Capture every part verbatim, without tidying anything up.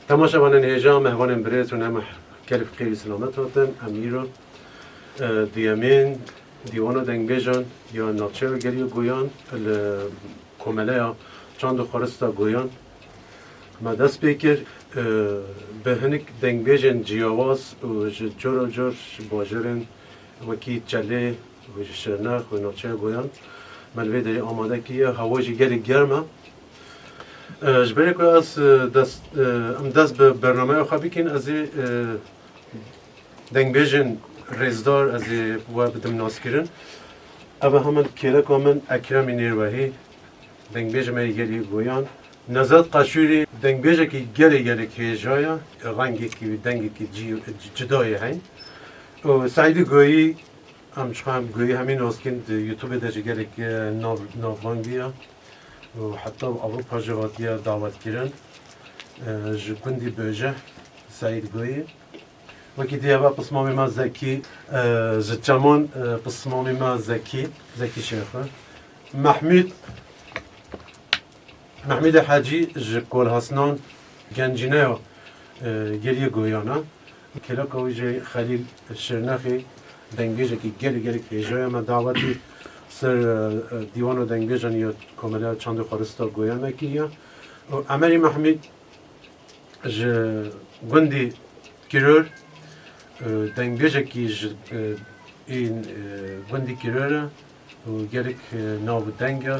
Temaşevanên hêja, mehvanên birêz û nema gelek xêr û selamet hatin. Em îro, e, duyemîn Dîwana Dengbêjan ya Navçeya Gelî Goyan li Komeleya Çand û Xwarista Goyan me dest pê kir. E, bi hinek dengbêjên ciyawaz û ji cor û cor ji bajarên wekî Çelê û ji Şirnex û Navçeya Goyan me li vê derê amade kiriye. Hewa jî gelek germ e. E, ji ber ku ez, e, dest, e, em dest bi bernameya xwe bikin, ez ê, e, dengbêjên rêzdar ez ê we bidim naskirin. Ev e hemin kêleka min Ekremî Nêrwehî, dengbêjê me yê Gelî Goyan. Nezat Qaşûrî dengbêjekî gelê gelek hêja ye, rengekî û dengekî cî-, cida yê heyn. Û Seîdî Goyî, em çiqa em Goyî hemî nas dikin, di YouTube de jî gelek, e, nav-, navbangî ye. Û heta Ewropa jî hatiye dawetkirin. E, ji gundî Bêje, Seîd Goyî. Wekî dî heve pismamê me Zekî, e, ji Çeman, e, pismamê me Zekî, Zekî Şêxo. Mehmûd, Mehmûdê Hecî ji Kolhasnan, gencîneya, e, Geliyê Goyan e. Kêleka wî jî Xelîl Şirnexê, dengbêjekî gelek gelek hêja ye, me dawetî ser, e, e, dîwana dengbêjan ya Komeleya Çandê Xwarista Goyan me kiriye. Û Emerî Mehmûd ji gundî Kiror, e, dengbêjekî ji, e, ên, e, gundî Kiror e û gelek, e, nav û deng e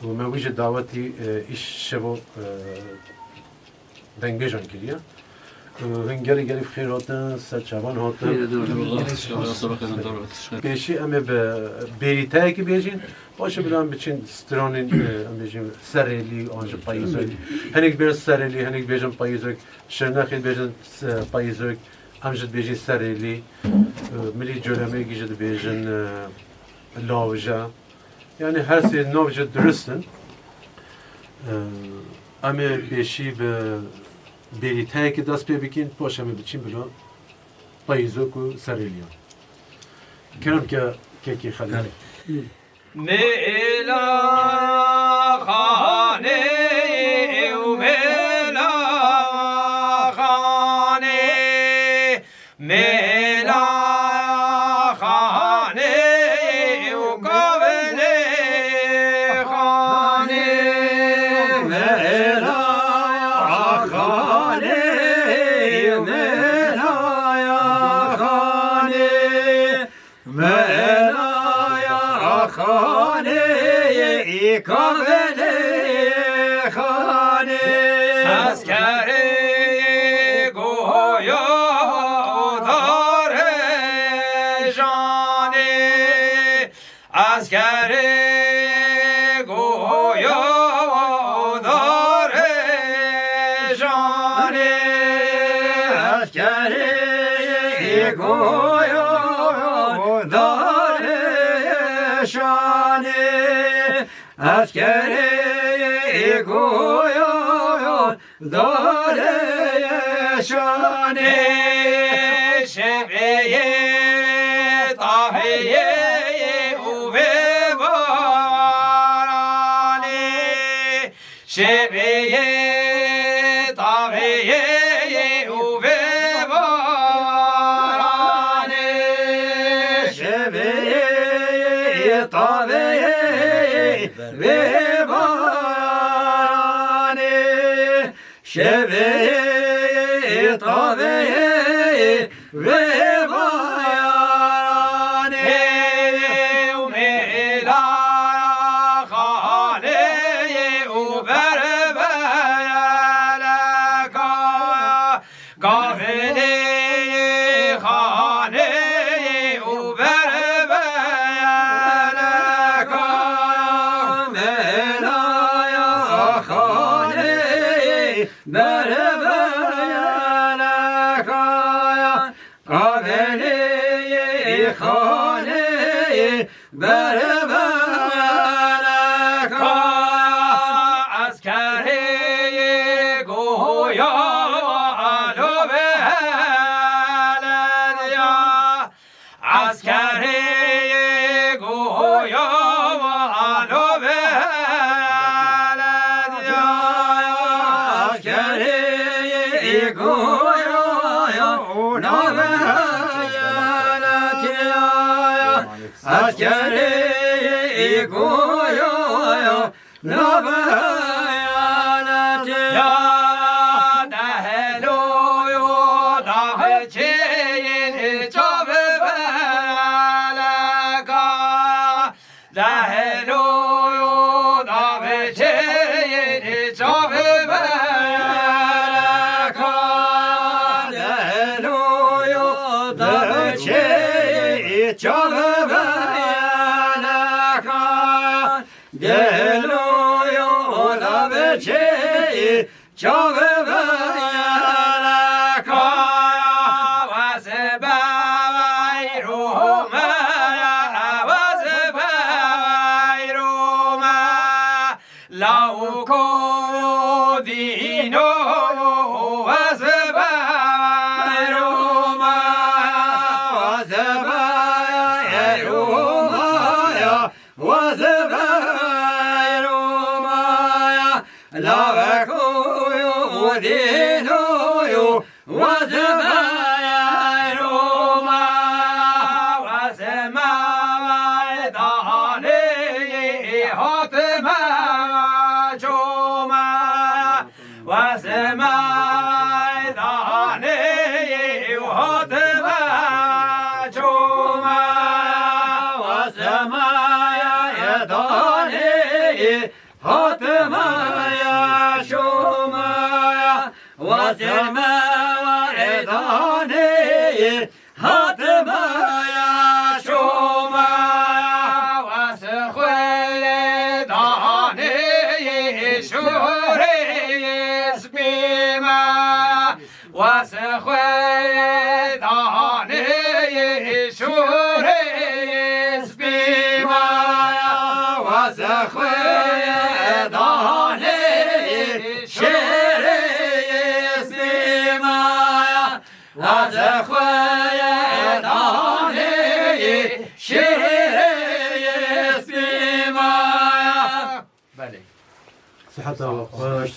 û me wî jî dawetî, e, îş şevo, e, dengbêjan kiriye. Û hin gelek gelek bi xêr hatin, ser çavan hatin. Xêr, dur, dur, dur. Pêşî em ê bi bêrîteyekî bêjin. Paşê bila em biçin stranên, e, em bêjin serêlî, an jî payîzok. Hinek bêjin serêlî, hinek bêjin payîzok. Şirnexê dibêjin, e, payîzok. Em jî dibêjin serêlî. E, milî colemêrgî jî dibêjin, e, lawije. Yani her sê nav jî durust in. E, em ê pêşî bi bêrîteyekî dest pê bikin, paşê em ê biçin bila payîzok û serêliyan. Kerem ke kekî Xelîl. Mêla xanê û mêla xanê, mêla xanê û kavilê xanê. Mêla xanê, mêla xanê. Mêlaya xanê, î kavilê xanê. Eskerê goya darê janê. Eskerê goya darê janê. Eskerê goya darê şanê. Eskerê goya darê şanê. Şevê tavê û vê baranê. Şevê tavê û vê baranê. Şevê tavê vê baranê. Şevê tavê vê baranê. Û mêla xanê û berbeleka. Gavilê xanê û berbeleka. Mêlaya xanê berbeleka. Gavilê xanê berbeleka. Eskerê goya alo belediya. Eskerê goya alo belediya. Eskerê Goya ya, navê ya, eskerê goya ya, navê ya, dehlo yo, davçeyên çavê beleka. Dehlo yo, davçeyên çavê beleka. Dehlo yo, davçeyên çavê beleka. Dehlo yo, davçeyên Çavê beleka, wazê bevay Roma, wazê bevay Roma. Lawko dîno, wazê bevay Roma, wazê bevay Roma ya. Wazê bevay Roma ya, laweko yo, dîno yo, wazê bevay Roma, wazê mevay danê, hatê mevay çoma. Wazê mevay danê, hatê mevay çoma. Wazê mevay danê, hatê mevay çoma. Wazê mevay danê, hatê mevay çoma. Wazê xwelê danê, şorê spî me. Wazê xwelê danê, şorê spî me. Wazê xwelê danê, şorê spî me. Wazê xwelê danê, şorê spî me. Belê. Siheta we xweş.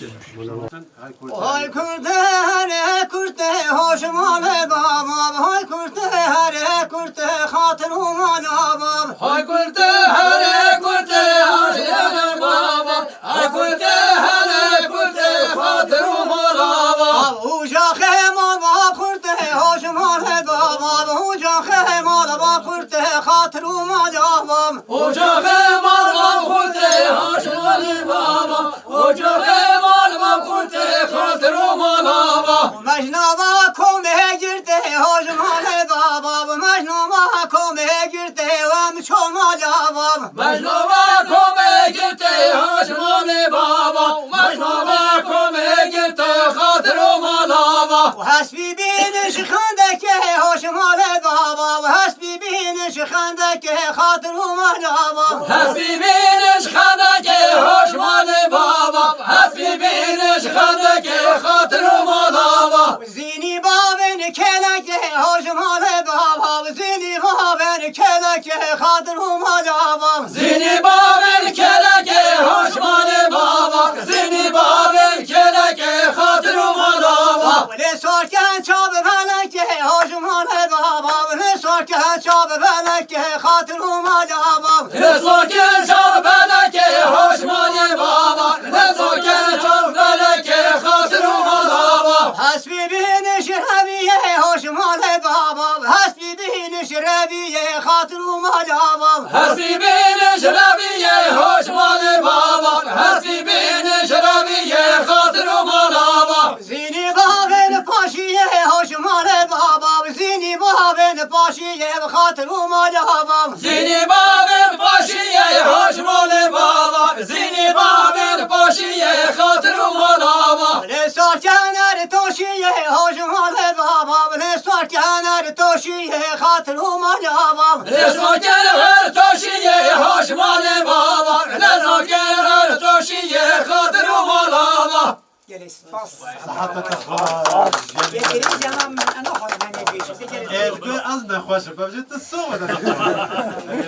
Hay kurdê herê kurdê, hoş malê baba, hay kurdê herê kurdê, xatir û mala bab. Hay kurdê herê kurdê, hoş malê baba. Ay kurdê herê kurdê, xatir û mala bab. Uca xê mal bab kurdê, hoş malê bab. Uca xê mal bab kurdê, xatir û mala bab. Uca xê mal bab kurdê, hoş malê bab. Uca xê mal bab kurdê, xatir û mala bab. Mecnava komê girtê, hoş malê bab. Mecnava komê girtê, wem çoma cavab. Mecnava komê girtê, hoş malê baba. Mecnava komê girtê, xatir û mala bab. Hespî bîniş xendekê, hoş malê baba. Hespî bîniş xendekê, xatir û mala bab. Hespî bîniş xendekê, hoş malê baba. Hespî bîniş xendekê, xatir û mala bab. Zînî bavên kelekê, hoş malê baba. Zînî bavên kelekê, xatir û mala bab. Zînî bavên kelekê, hoş malê baba. Zînî bavên kelekê, xatir û mala bab. Lê sorken çav belekê, hoş malê baba. Lê sorken çav belekê, xatir û mala bab. Lê sorken çav belekê, hoş malê baba. Lê sorken çav belekê, xatir û mala bab. Hespî bîniş reviyê, hoş malê baba. Hespî bîniş reviyê, xatir û mala bab. Hespî bîniş reviyê, hoş malê baba. Hespî bîniş reviyê, xatir û mala bab. Zînî bavên paşiyê, hoş malê baba. Zînî bavên paşiyê, xatir û mala bab. Zînî bavên paşiyê, hoş malê baba. Zînî bavên paşiyê, xatir û mala bab. Lê sorken er toşiyê, hoş malê baba. Lê sorken er toşiyê, xatir û mala bab. Lê sorken er toşiyê, hoş malê baba. Lê sorken er toşiyê, xatir û mala bab. Gelê spas. Siheta te xweş. Bêgerê canan min, ena xwe ne bêjim. Bêgerê. Ez bi, ez nexweş im. Bêjê tu sowe de.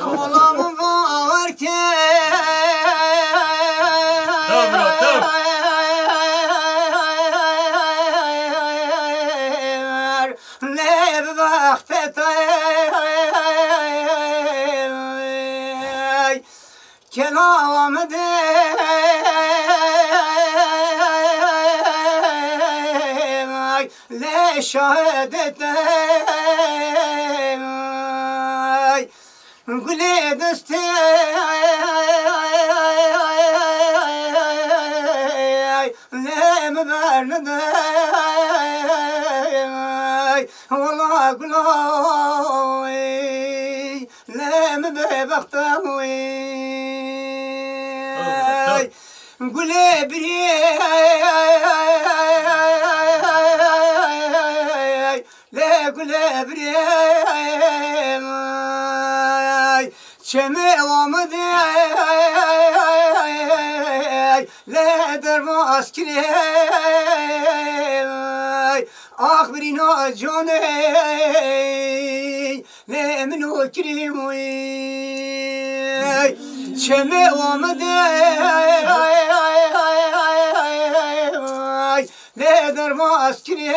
Ola min bawer ke. Tav, tav. Lê bi bextê te, kela min de, lê şahidê te. Gulê destê, lê min bernede, wela gula, lê min bêbexte. Gulê birê, lê gulê birê, çemê wa min de, lê derbas kirê, ax birîna canê. Lê min û kirî wî, çemê wa min de, lê derbas kirî,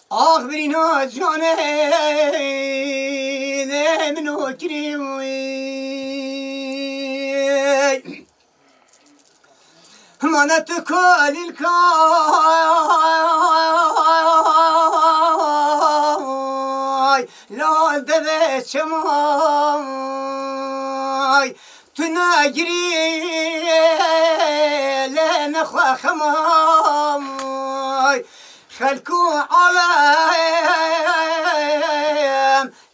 ax birîna canê, lê min û kirî wî. Mane tu kalîl kay, lal devê çemay, tu negirî lê nexwe xemay, xelk û alem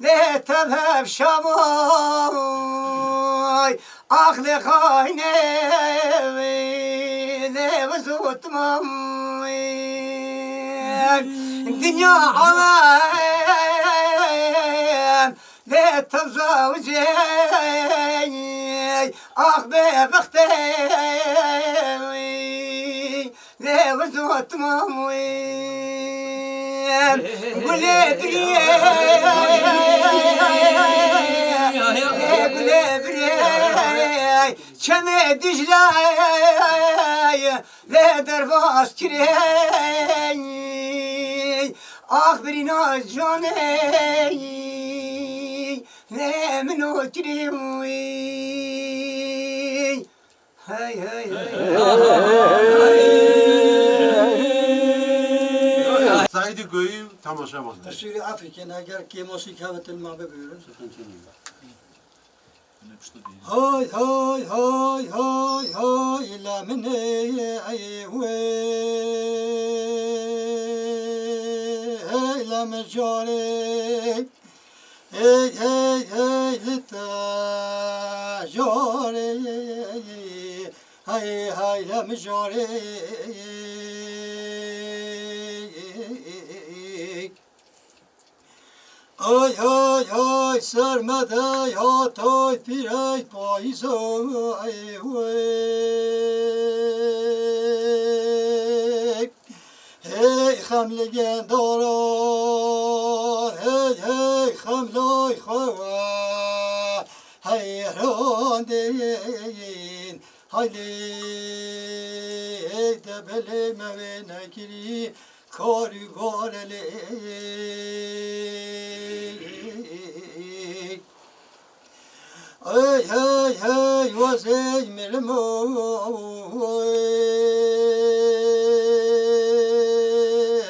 lê tev hev şamay. Ax lê xaynê wî, lê wizûtmam wî. Dinya alem lê tevza wicê. Ax bêbextê wî. Lê wizûtmam wî. Gulê birê, lê gulê birê, çemê Dîcle, lê derbas kirê, ax birîna canê, lê min û kirî wî. Hey, hey, hey. Saîdî Goyî temaşe bas. Qusûrê efû kin, eger kêmasî kevitin me bibûrin. Hay, hay, hay, hay, hay, la min ê, ey, wê. Hey, la min carê. Hey, hey, hey, li te carê, hey, hey, lem carê. Ay, ay, ay, sermede ya toy pirey payîzo, ay, wey. Hey xem li gendaran, hey, hey xem lay xwe we, hey randên, haylê, hey de belê me wê nekirî, kar û gar elê. Hey, hey, hey, wezey mirim oy.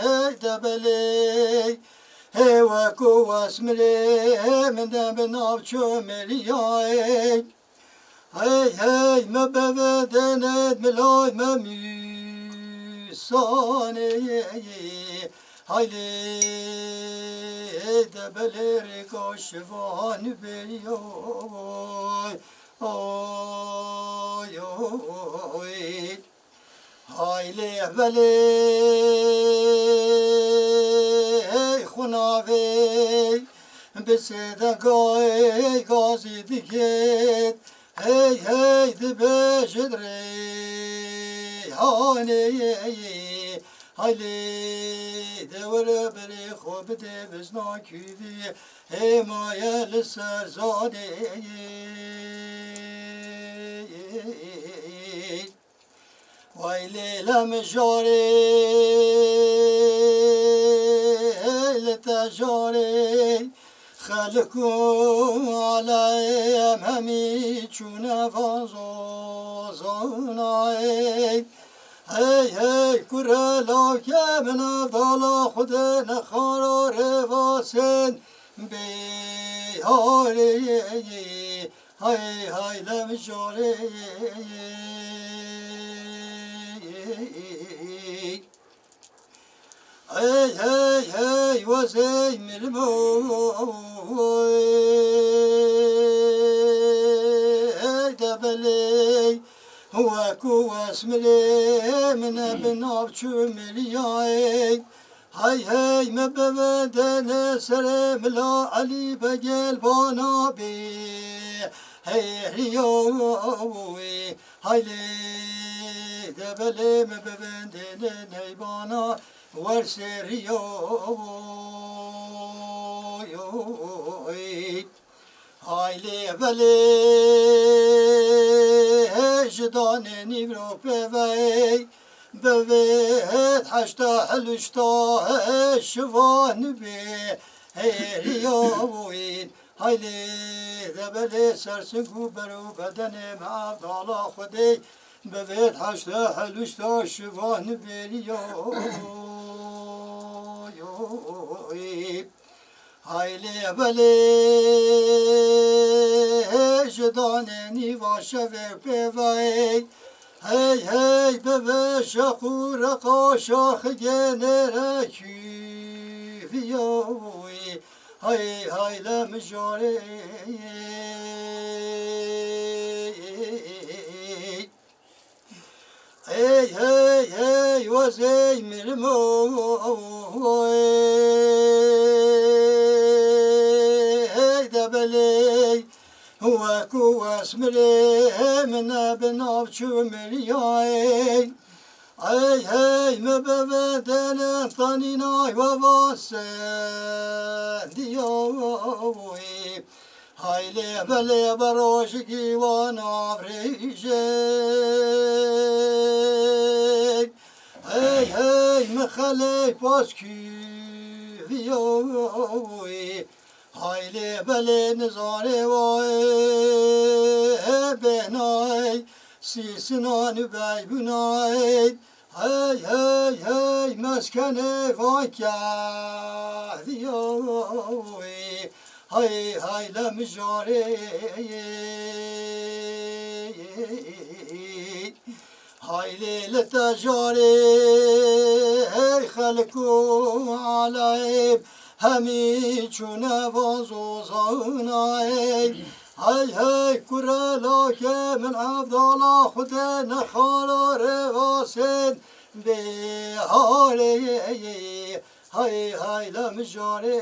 Hey, debeley. Hey, weko wesmilê, min de bi nav çömeliyay. Hey, hey, me bevedenet milay me müsaney. Haylê de belê rêka şivan bêyoy. Oy, oy. Haylê belê xunavê bi sêdegay gazî diket. Hey, hey, dibe ji reyhanê, haylê de were berê xwe bide bizna kûvî, hêmaye li ser zanê. Way lê lem jarê. Jarê xelk û alem hemî çûne van zozanayê. Hey hey kure lawke min ev dala Xwedê nexara rêvasên bêharê. Hay hay lem jarê. Hey hey hey wezey milmo. Hey debeley weku wesmilê min bi nav çû miliyayê. Hey hey me bevendene serê mila Elî Begel bana bê. Hey riyo. Haylê debelê me bevendene neybana wer seriyo. Haylê belê ji danê nîvro pevey bivêt heşta heluşta şivan bê hêriyo wîn. Haylê debelê sersing û ber û bedenê me ev dala Xwedê bivêt heşte heluşta şivan bêriyo. Haylê belê ji danê nîva şevê pêvey. Hey hey bivê şeq û reqa şaxigê nêre kûviyo. Hay hay lem jarê. Hey hey hey wezey mirmo. Hey debeley weku wesmirê min e bi nav çû miriyayê. Ey hey me bevendene tanîna we vasendiyo. Haylê belê berojikî wan avrêjê. Hey hey me xeley paskî viyo. Haylê belê nizarê wayê bênay sîsinan û beybûnay. Hey hey hey meskenê vay kehdiyoy. Hay hay lem jarê. Haylê li te jarê hey xelk û alayb hemî çûne van zozanayê. Hey hey kure lake min evdala Xwedê nexala rêvasên bêharê. Hey hey lem jarê.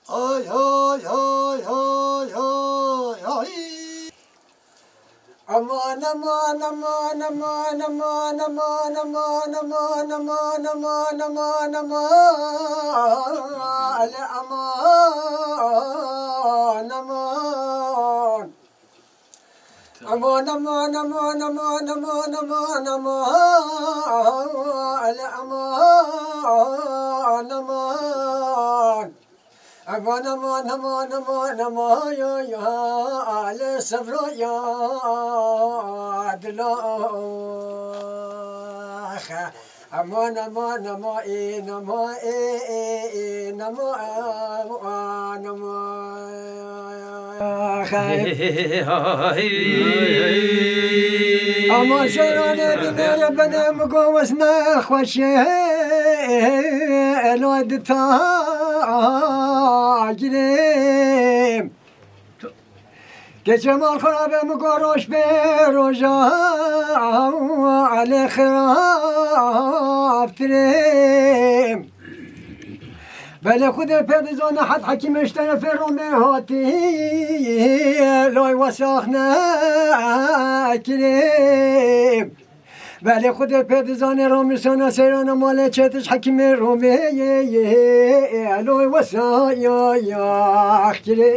Ay ay ay ay ay ay. Aman aman aman aman. Ale aman aman. Aman aman aman. Ale aman aman. Aman aman aman aman aman ya ya. Ale sevra ya dila. Aman aman aman e nama e e e nama aman aman. Ama şerane binere benim govasna xweşe elo dita girem. Keçe mal xirabe mi goroş be roja ale xiraftirem. Belê Xwedê pê dizane het hekîm ji terefê Romê hatî, loy wesax nekirê. Belê Xwedê pê dizane Romî sona seyrana malê çetiş hekîmê Romê, loy wesax kirê.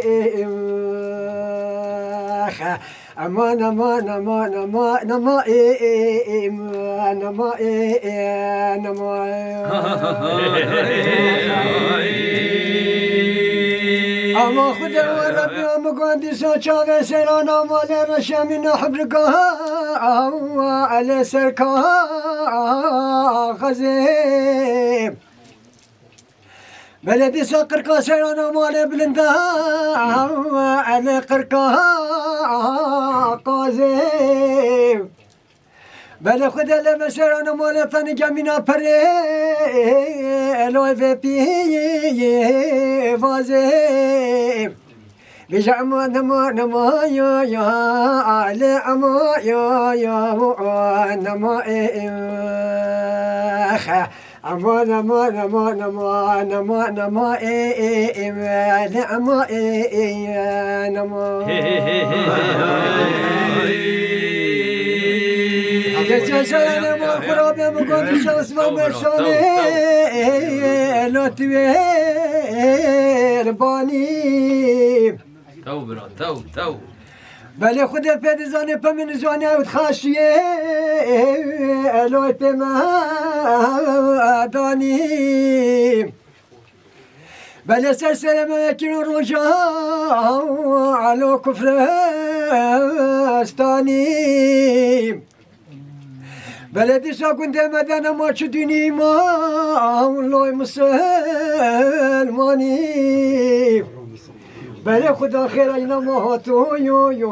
Aman, aman, aman, aman, aman, e, e, e, aman, aman, e, e, aman. Ama Xuda we Rebbi, ama gondî sa çavê serana malê reşemî na hibrika, ele serka xezê. Belê dîsa qirka serana malê bilinda, ele qirka qazê. Belê Xuda leve serana malê tenî gemîna perê, eloy vê pîvazê. Bêje ema nema nema ya ya, ale ema ya ya, ema e e. Aman, aman, aman, aman, aman, aman, e, e, e, ne, aman, e, e, e, aman. Geçen sene ne mal xurabê min got, şansma meşanê, e, e, e, lo tu ê, banî. Tew bira, tew, tew. Belê Xwedê pê dizane, pê min dizane ew dixaşiyê, eloy pê me danî. Belê ser serê me vekiro roja, elo kufrestanî. Belê dîsa gundê me de nema çi dînî ma, loy misilmanî. Belê Xuda xêra îna ma hato yo yo,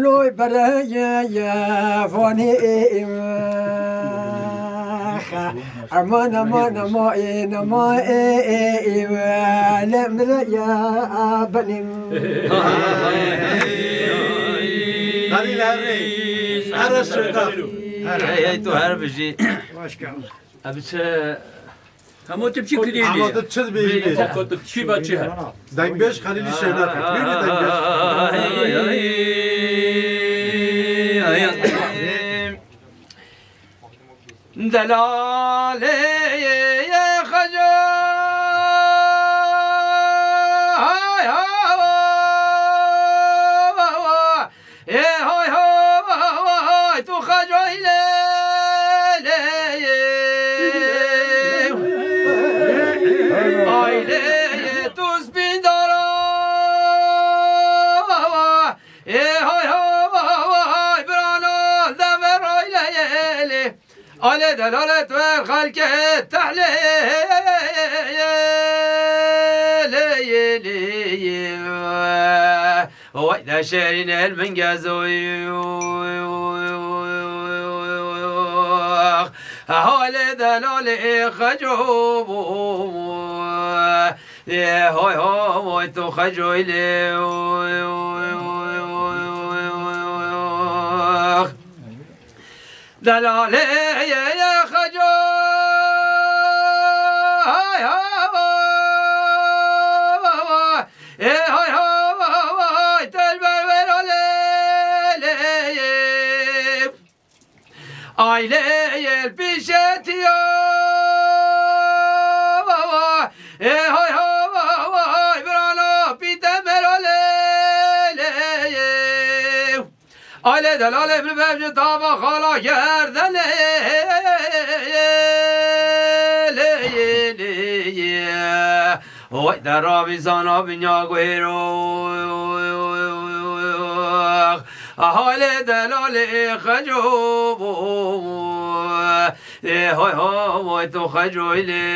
loy bereye ye vanî. Aman, aman, aman, e, aman, e, e, e, le mire ya benim. Xalîl herê. Her şerda. Hey, hey, tu her bijî. Abi çi? Hemo tu çi kirî? Ama tu çi bêjî? Çi va çi he? Dengbêj Xalîlî Şevnat. Bînî dengbêj. Delalê xeco. Hay, hay, ê, hay, hay, tu xecoy lê, lê, ê. Ay, lê, ê, tu spîndara. Ê, hay, hay, birano, dever, ay, lê, lê. Ale delalet ver xelke tehlê. Vay de şerîn el min gezoy. Hale delalê xeco. Hoy hoy tu xecoy lê. Delalê xeco. Hay hay. Ê hay hay, telber ver alê. Aileyel pîşetiya. Ê hay hay, birano pîte meralê. Aile delalê bir bevci tava xala gerdene. Oy derabî zana binya guêro. Ahale delalê xeco. Ê hoy hoy tu xecoy lê.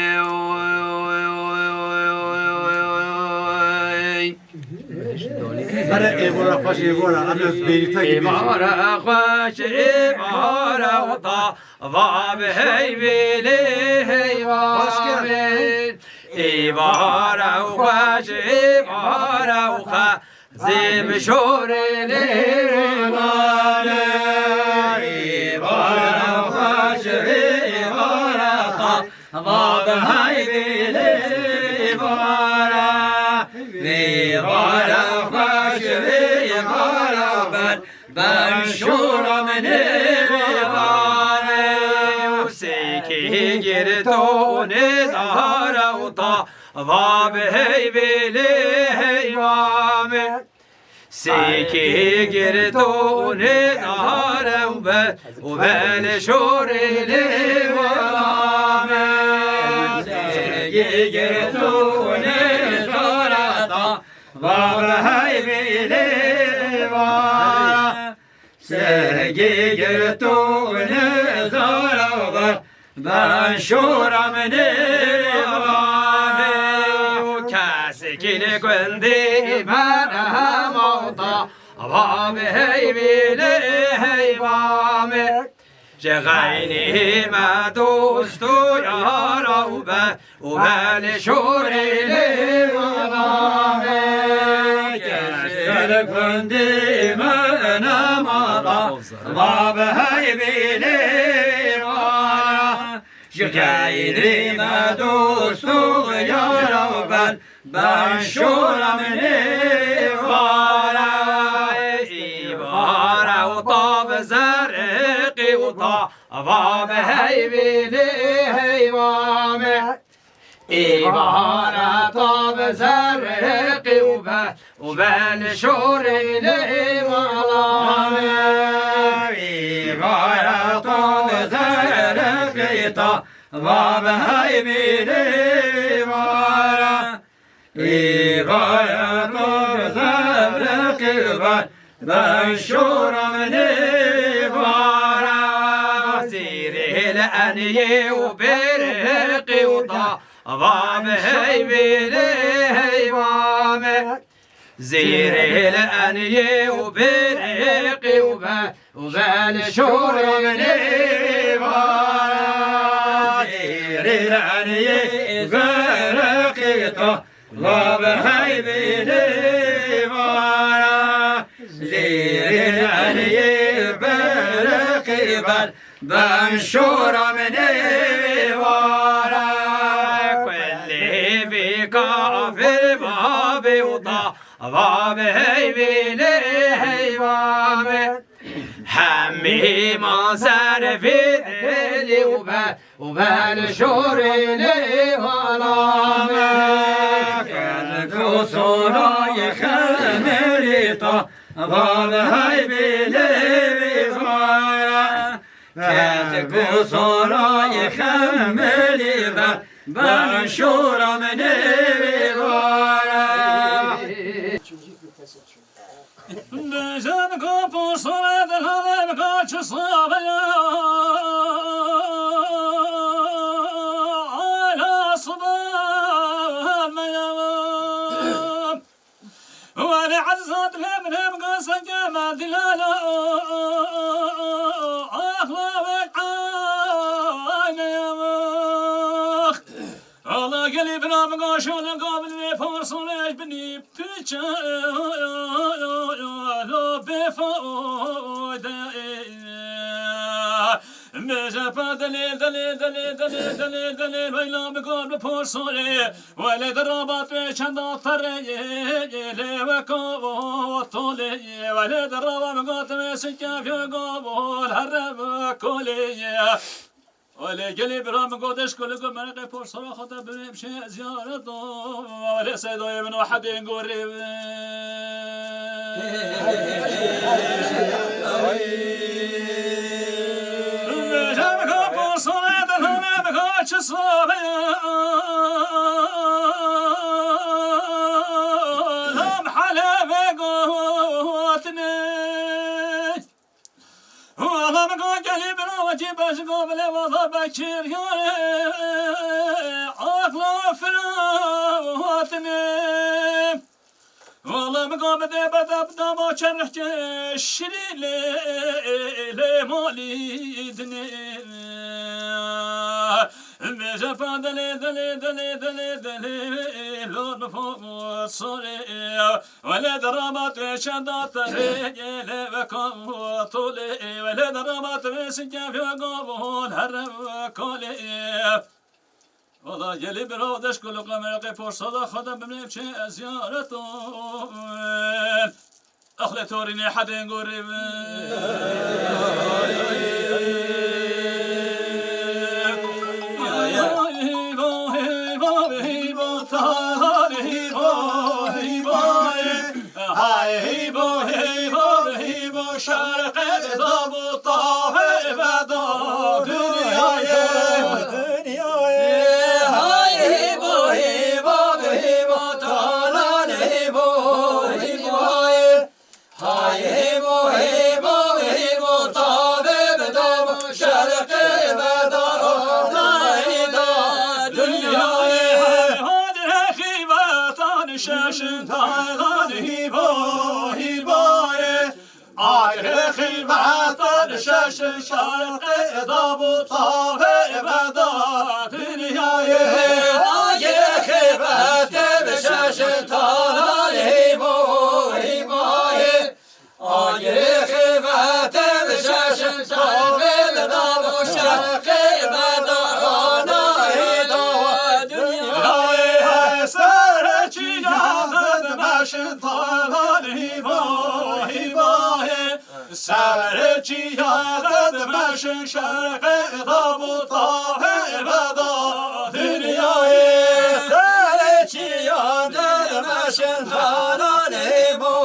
Here êvara xweş êvara, em ê bêrîta gibîjin. Êvara xweş êvara ta, va bi heyvê lê heyva. Êvara xweş êvara xwe. Zê bi şorê lê vane, êvara xweş êvara ta, va bi heyvê lê vane, êvara xweş êvara ben, ben şora min ê vane. Sêkê girto nê zahara û ta, va bi heyvê lê heyva min. Sêkê girto nêzare û be û belê şorê lê wela me. Sêkê girto nêzare ta va be heyvê lê wela. Sêkê girto nêzare û be Ben şora min ê vane û kesekî li gundê me nema û ta va bi heyvê lê heyva me. Ji xeynî me dost û yara û be û belê şorê lê vane. Kesê li gundê me nema ta va bi heyvê lê vane. Ji xeyrê me dost û yara û ben, ben şora min ê vara. Îvara û ta bi zerqê û ta va bi heyvê lê heyva me. Îvara ta bi zerqê û be û ben şorê lê mala me. Îvara ta bi zerqê ta va bi heyvê lê vara. Îvara ta bi zerqê û ben Ben şora min ê vara. Zîrê li eniyê û bêrê qîwta va bi heyvê lê heyva me. Zîrê li eniyê û bêrê qîwbe û ben şora min ê vara. Zîrê li eniyê û bêrê qîwta Va bi heyvê lê vara, zêrê li eniyê bereqê ber, ben şora min ê vara. Kulê vê kafir va bê û ta, va bi heyvê lê heyva me. Hemî ma ser vê dilê û be, û be li şorê lê vala me. Kel ku sorayê xemelê ta, va bi heyvê lê vê vara. Kel ku sorayê xemelê be, ben şora min ê vê vara. Bejan ka posore de hale ka çi sabe ya. Ala sabah me ya. Wele ezzat lem lem ka seke me dilala. Ahla ve ayne ya. Ala gelî bira min gaşo ne gavin ve parsoleş binî. Tu çi lo bêfayde. Mêje pa delê, delê, delê, delê, delê, delê, weyla bi gor bi porsorê. Welê de rabat ve çenda terê, lê weko tolê. Welê de rabat bi got ve sikâ vyo gobol, herre bi kolê. Olê gelê bira min got, eşko li gor mereqê porsora xwe te bibêm şê ziyaret o. Olê Seydoyê min û hedên gorê min. Bêje min ka porsora de hane min ka çi sabe. Lam hele ve gotine. Wala min ka gelî bira wekî beşgo bile wala Bekir yare. Akla fira hatine. Wala min ka bide bede bida ma çerhke şirî lê lê malî dine. Bêje pa delê delê delê delê delê lo nifo sorê. Wele de rabat ve çenda terê, lê ve kotolê. Wele de rabat ve sikâ vyo gobol, herre ve kolê. Wala gelî bira deşko li qemereqê porsada xwe de bimê çê ziyaret o. Exlê torînê hedên gorê ve. Heyva, heyva, heyva, heyva, heyva, heyva, heyva, heyva. Şeşin şerqê dabû tavê veda dinyayê. Agirê xêbetê bi şeşin talan hîbo hîbayê. Agirê xêbetê bi şeşin tavê veda bo şerqê veda ronahê dawa dinyayê. Serê çiyan dimeşin talan hîba hîbayê. Serê çiyan dimeşin şerqê dabû tavê veda dinyayê. Serê çiyan dimeşin talan hîbo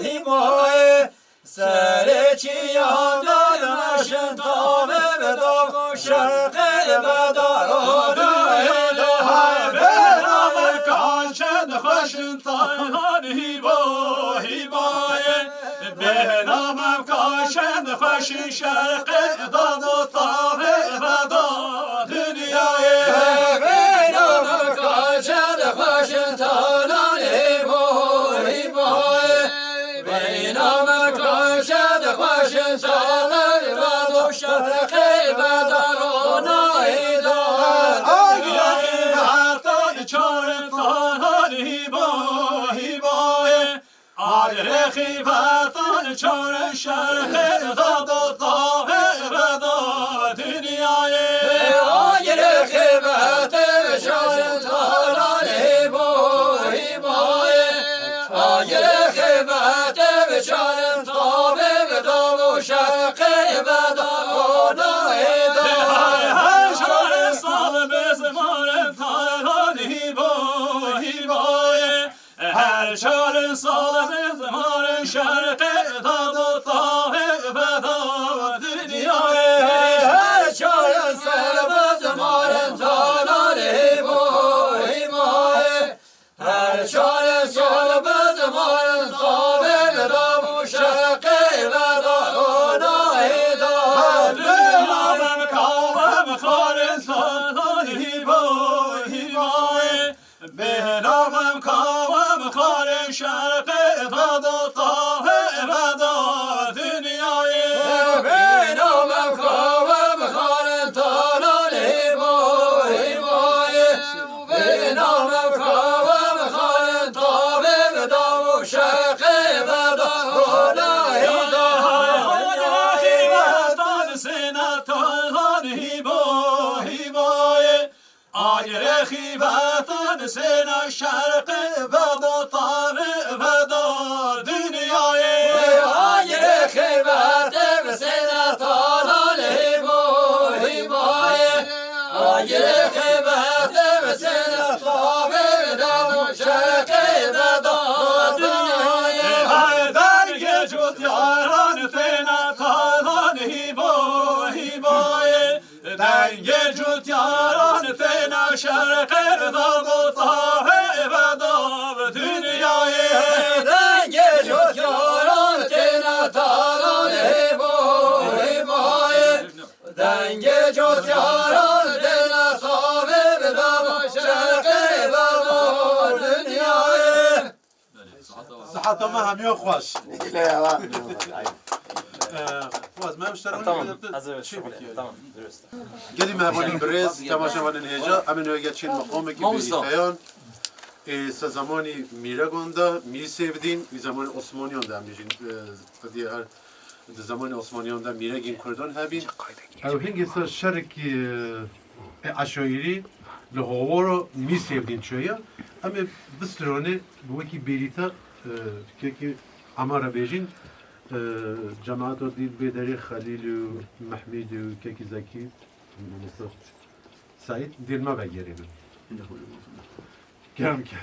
hîbayê. Serê çiyan dimeşin tavê veda şerqê veda ronahê dawa. Bêhna me kaşên xweşin talan hîba hîbayê. Bêhna me kaşên xweşin şerqê dado tavê veda dinyayê. Bêhna me kaşên xweşin talan hîba hîbayê. Bêhna me kaşên xweşin talan hîba bo şerqê veda ronahê dawa. Agirê xîbetan çarin talan hîba hîbayê. Agirê xîbetan çarin şerqê dado tavê veda dinyayê. Agirê xîbetê bi şeşin talan hîbo hîbayê. Agirê xîbetê bi şeşin tavê veda bo şerqê veda ronahê dawa. Her şarê sal bi zimarin talan hîbo hîbayê. Her çar sal bi zimarin şerqê dado tavê veda dinyayê. Her çar sal bi zimarin talan hîbo hîbayê. Her çar sal bi zimarin tavê veda bo şerqê veda ronahê dawa. Bêhna me kaşên xweşin talan hîbo hîbayê. Bêhna me kaşên xweşin şerqê dado tavê veda dinyayê. Bêhna me kaşên xweşin talan hîbo hîbayê. Bêhna me kaşên tavê veda şerqê veda ronahê dawa. Agirê xîbetan sêna talan hîbo hîbayê. Agirê xîbetan sêna şerqê veda tavê veda dinyayê. Agirê xîbetê bi sêna talan hîbo hîbayê. Agirê xîbetê bi sêna tavê veda şerqê veda dinyayê. Her dengê cotyaran têna talan hîbo hîbayê. Dengê cotyaran têna şerqê dado tavê veda dinyayê. Dengê cotyaran têna talan hîbo hîbayê. Dengê cotyaran têna tavê veda şerqê veda dinyayê. Siheta me hemiya xweş. Ee, xwaz me şeref Tamam, hazır, çi şükür. Tamam, dürüst. Gelî me hevalên birêz, temaşevanên hêja, em ê wege çên meqamekî Mamosta. Bêrîteyan. Ê, se zemanî mîregan de, Mîr Sêvdîn, wî zemanî Osmaniyan de em bêjin, e, qediyê her di zemanî Osmaniyan de mîregên Kurdan hebîn. Ew hingê ser şerekî, e, eşayirî li hawara Mîr Sêvdîn çûye. Em ê bistrane bi wekî bêrîte, e, kekî Emara bêjin, e, cemaeta dî bê derê Xelîl û Mehmîd û kekî Zekî, Mustafa Seîd, dêr me vegerînin. Kerem ke.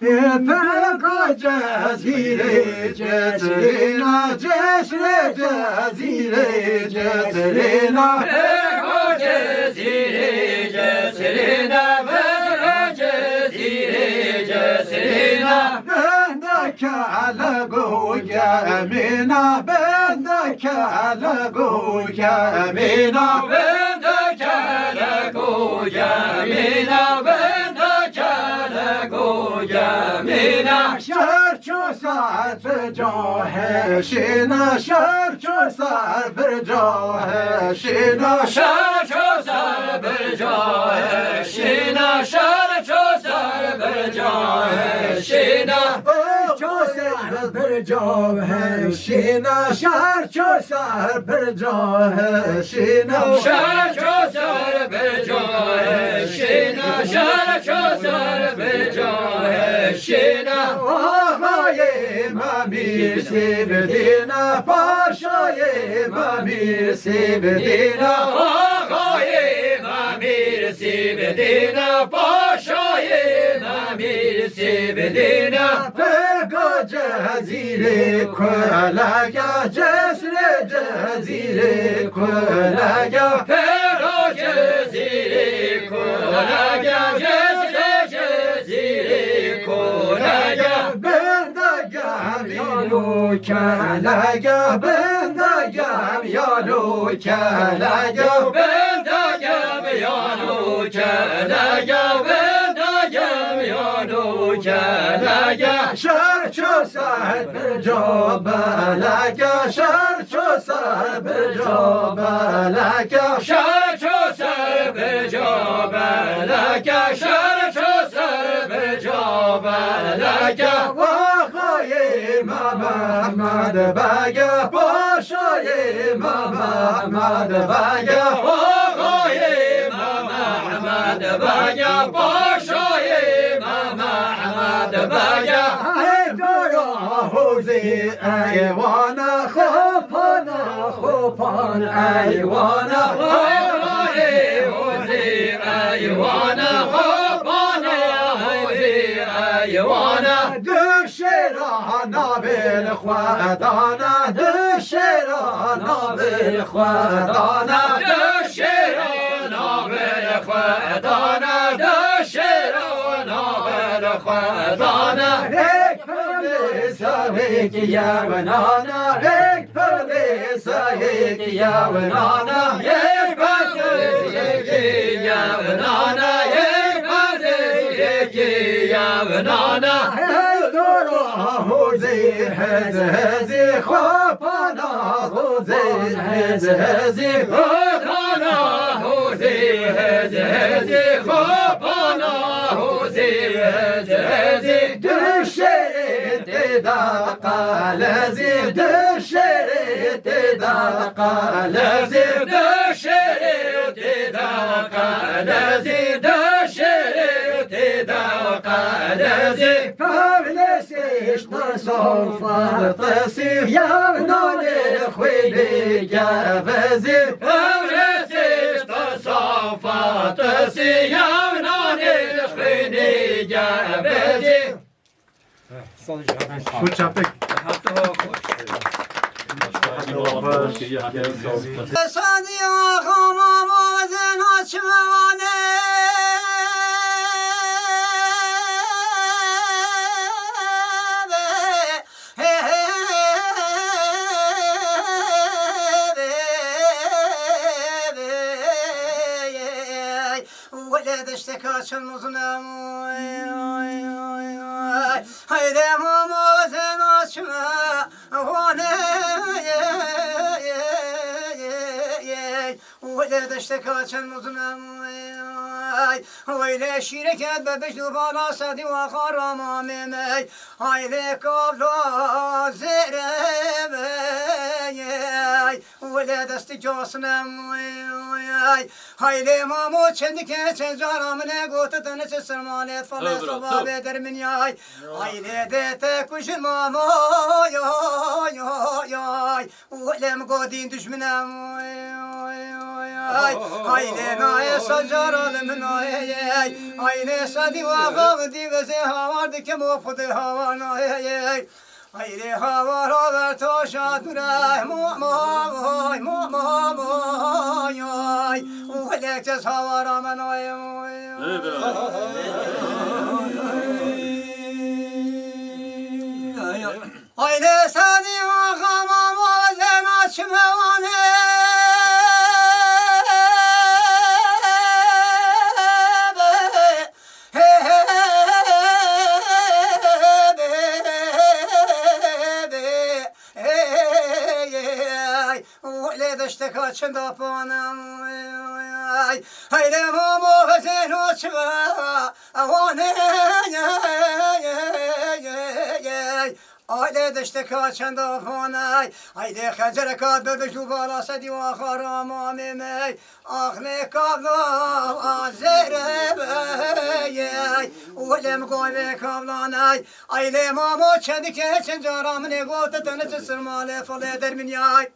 Pêka cezîrê cezrêna, cezrê cezîrê cezrêna. Pêka cezîrê cezrêna, pêka cezîrê cezrêna. Bende kelek û gemîna, bende kelek û gemîna. Bende kelek û gemîna, bende kelek û gemîna. Şer ço ser bi cahê şîna, şer Ço ser birca heşîna, şer ço ser birca heşîna, şer ço ser birca heşîna. Ço ser birca heşîna, şer ço ser birca heşîna. Şer ço ser birca heşîna, şer ço ser birca heşîna. Axayê me mîr sî bidîne, paşayê me mîr sî bidîne. Axayê me mîr sî bidîne, paşayê me mîr sî bidîne. Pêga Cezîrê Kulege, Cesrê Cezîrê Kulege. Pêga Cezîrê Kulege, Cesrê Cezîrê Kulege. Bende gem yalo kelege, bende gem yalo kelege. Bende gem yalo kelege, bende gem yalo kelege. Şer ço ser birca belege, şer ço ser birca belege. Şer ço ser birca belege, şer ço ser birca belege. Axayê me Mehmed Bege, paşayê me Mehmed Bege. Axayê me Mehmed Bege, paşayê me Mehmed Bege. Ey dora hozê eywana, xopana, xopan eywana. Ey dora hozê eywana, xopana hozê eywana. Du şêra navê li xwe dana, du şêra navê li xwe dana. Du şêra navê li xwe dana, du şêra navê li xwe dana. Hêk pevlê serêk yewnana, hêk pevlê serêk yewnana. Hêk pevlê serêk yewnana, hêk pevlê serêk yewnana. Hêk dora hozê hez hezê, xopana hozê hez hezê. Xopana hozê hez hezê, xopana hozê hez hezê. Du şêrê tê de qelezê, du şêrê tê de qelezê. Du şêrê tê de qelezê, du şêrê tê de qelezê. Pevlê sêşta sofa tesî, yewnanê xwînê gevezî. Pevlê sêşta sofa tesî, yewnanê xwînê gevezî. Bu çapik. Sadiya xamama zena çimewane. Wele deşteka çend mezin e. Hayde mama zena çimewane. Wele deşteka çend mezin e. Weyle şîreket be bişt û bala sedî wa xarama memey. Hayde kavla zêre bey. Wele destî casine. Haylê mamo çendike çend cara min e gotitin çi sermanê fale Tövbe, soba tövbe. Bê derminyay. Haylê de te kujin mamo. Yay yay yay. Wele mi godîn dijmine. Haylê naye sacara li min aye. Haylê sedî wa xav dî veze hawar dikim o xudê hawa naye. Hayrê hawara ver taşa dure, mo, mo, moy, mo, mo, moy, ay. Wele kes hawara men ay, ay, ay. Ay, ne sani axama ma zena çimewane. Welê deşteka çenda panay, heylê mamo hezêno çiva, ewanê, aylê deşteka çenda panay, heylê xencereka bibij û bala sedî wa xara mamê me, axlê kabla azêre be, welê mi govê kablanay, aylê mamo çendike çend cara min ê gote te ne çi sirmalê filê derminyay.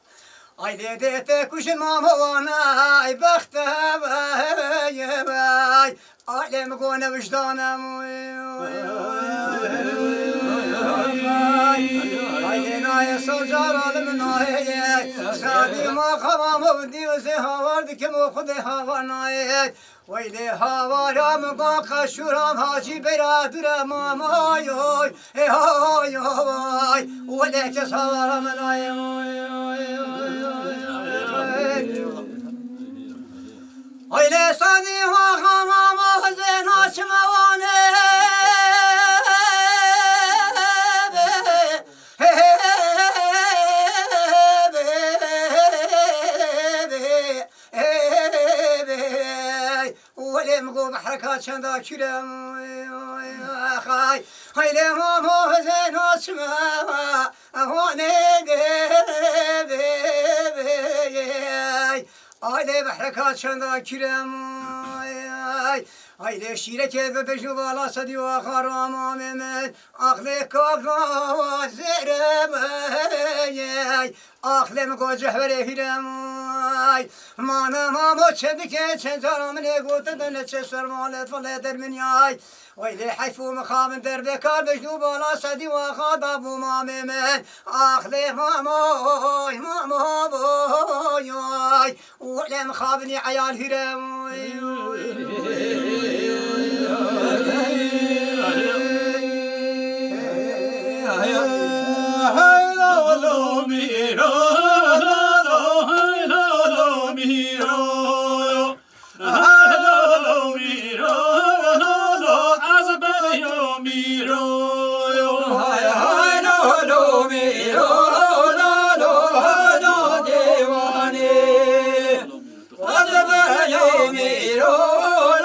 Ay dê dê te kujin mamo wana, ay bexte vay vay. Ay lê mi gone wijdanem. Ay lê naye socar alim naye. Sadi ma xamam o di zê havar dikim o xudê havar naye. Weylê havara min ba qeşûra hacî bera dure mamayoy, ê hay hay, welê kes havara min ay, oy, oy, oy, oy, oy. Weylê sanî wa xamama zêna çime wane. Ê bey, welê min got behreka çenda kîrem, xay, hay lê mamo hezê naçime, ewanê bê, bê, bê, ay lê behreka çenda kîrem, ay lê şîrekê bibij û bala sedî wa xaram amê min, axlê kavra zêrem, ay, Axlê min got cehwerê hîrem ay. Mane mamo çendike çend cara min ê gotin de neçe ser malê filê derminyay. Weylê heyf û mixabin derbê kar bejn û bala sedî waxa da bû mamê min. Axlê mamoy, mamo boy ay. Welê mixabinî eyal hîrem. Xwezibelo mîro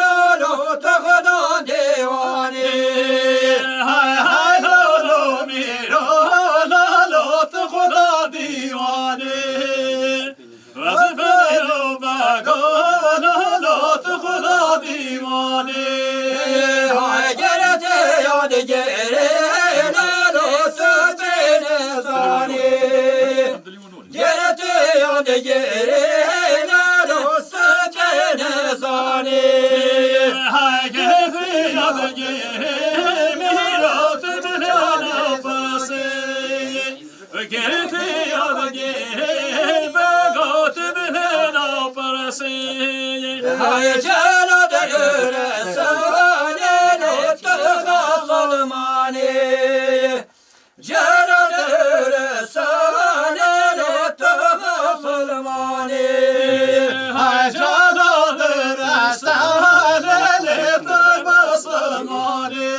lolo tu xudan dêwanê. Hay hay lolo mîro lolo tu xudan dîwanê. Xwezibelo bego lolo tu xudan dîwanê. Hay gerete ya digerê lolo tu bêne zanê. Gerete ya digerê lalo sete nezanê. Hay gerete ya digerê mîro tu bilana pase. Gerete ya digerê bego tu bilana pase. Hay cela de öyle sane ne tu Musulmanê. Cera dere sane lo tu Musulmanê. Hay cera dere sane lo tu Musulmanê.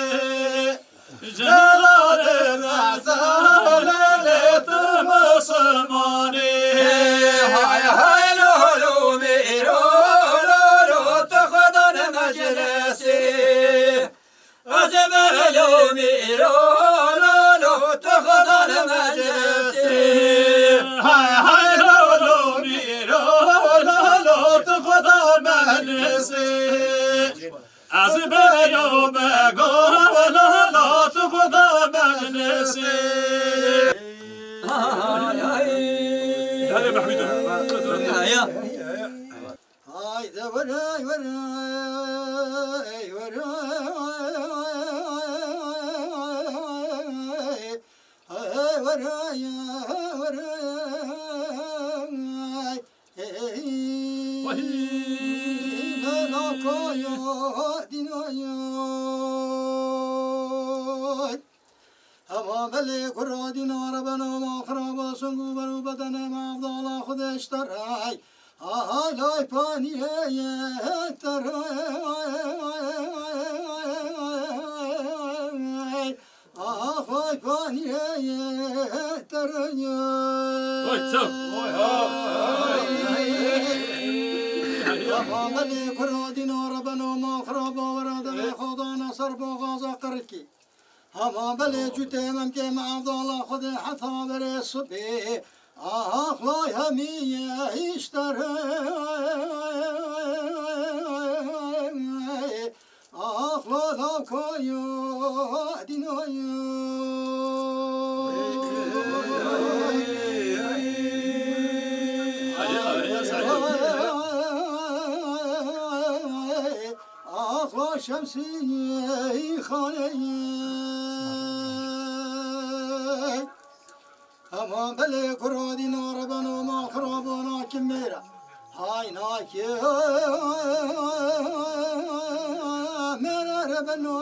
Cera dere sane lo tu Musulmanê. Hay hay lo lo mîro lo lo tu Xudan meclisê. Ez ê belo mîro lolo tu Xudan meclisê. Hay hay lolo mîro lolo tu Xudan meclisê. Ez ê belo bego lolo tu Xudan meclisê. Hay hay. Hadi Mehmet. Hay hay. Haydi vur, vur, vur, vur, vur, Vay. Bela kaya dînaya. Hema belê kura dînar beno ma xiraba sung û ber û bedenê me evdala Xwedê ji te re. Aha lay paniyê ye te re. Aha xway paniyê ye te Vay çav. Vay ha. Aman belê kura dîna re beno mal xiraba were demê xwe dane ser boxaza qirikî. Aman belê cûtê memkê me evdala Xwedê heta berê sibê. Ax lay hemî ye îşter. Ax lala koyo dinoyo. Ax la şemsî xaneyê. Hema belê kuro dîna re beno ma xirabona kimêra. Hay nakê mêre re beno.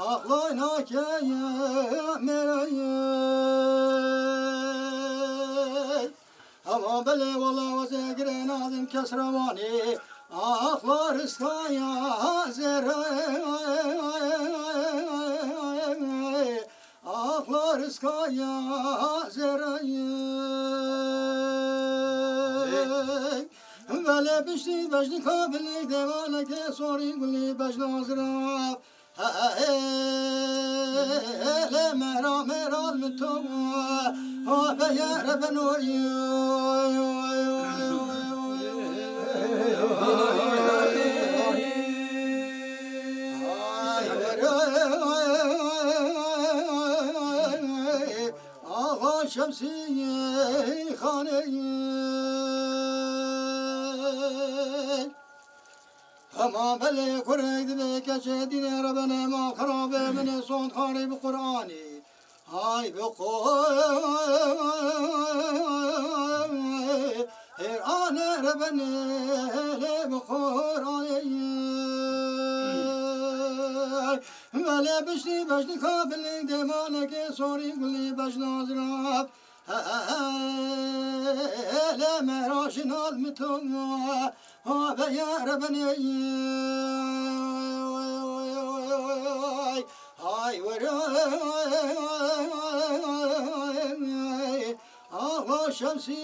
Axlay nakê mêre. Hema belê wala wezê girê nadim kes rewanê. Axla riskaya zerre. Axla riskaya zereyê. Belê piştî bejnika bilê devaleke sorî gulî bejna zira. Hele mera mera min to ha beyere benoyî. Axa Şemsî Xanê. Hema belê kurek dibê keçê dînê re benê ma xirabê min ê sond xarî bi Qur'anî. Hay bi Qur'anê re benê lê bi Qur'anê. Belê piştî bejnika bilê devaleke sorî gulî bejna zirab. Hele mera jinal mi to ha beyere benê. Hay were. Axa Şemsî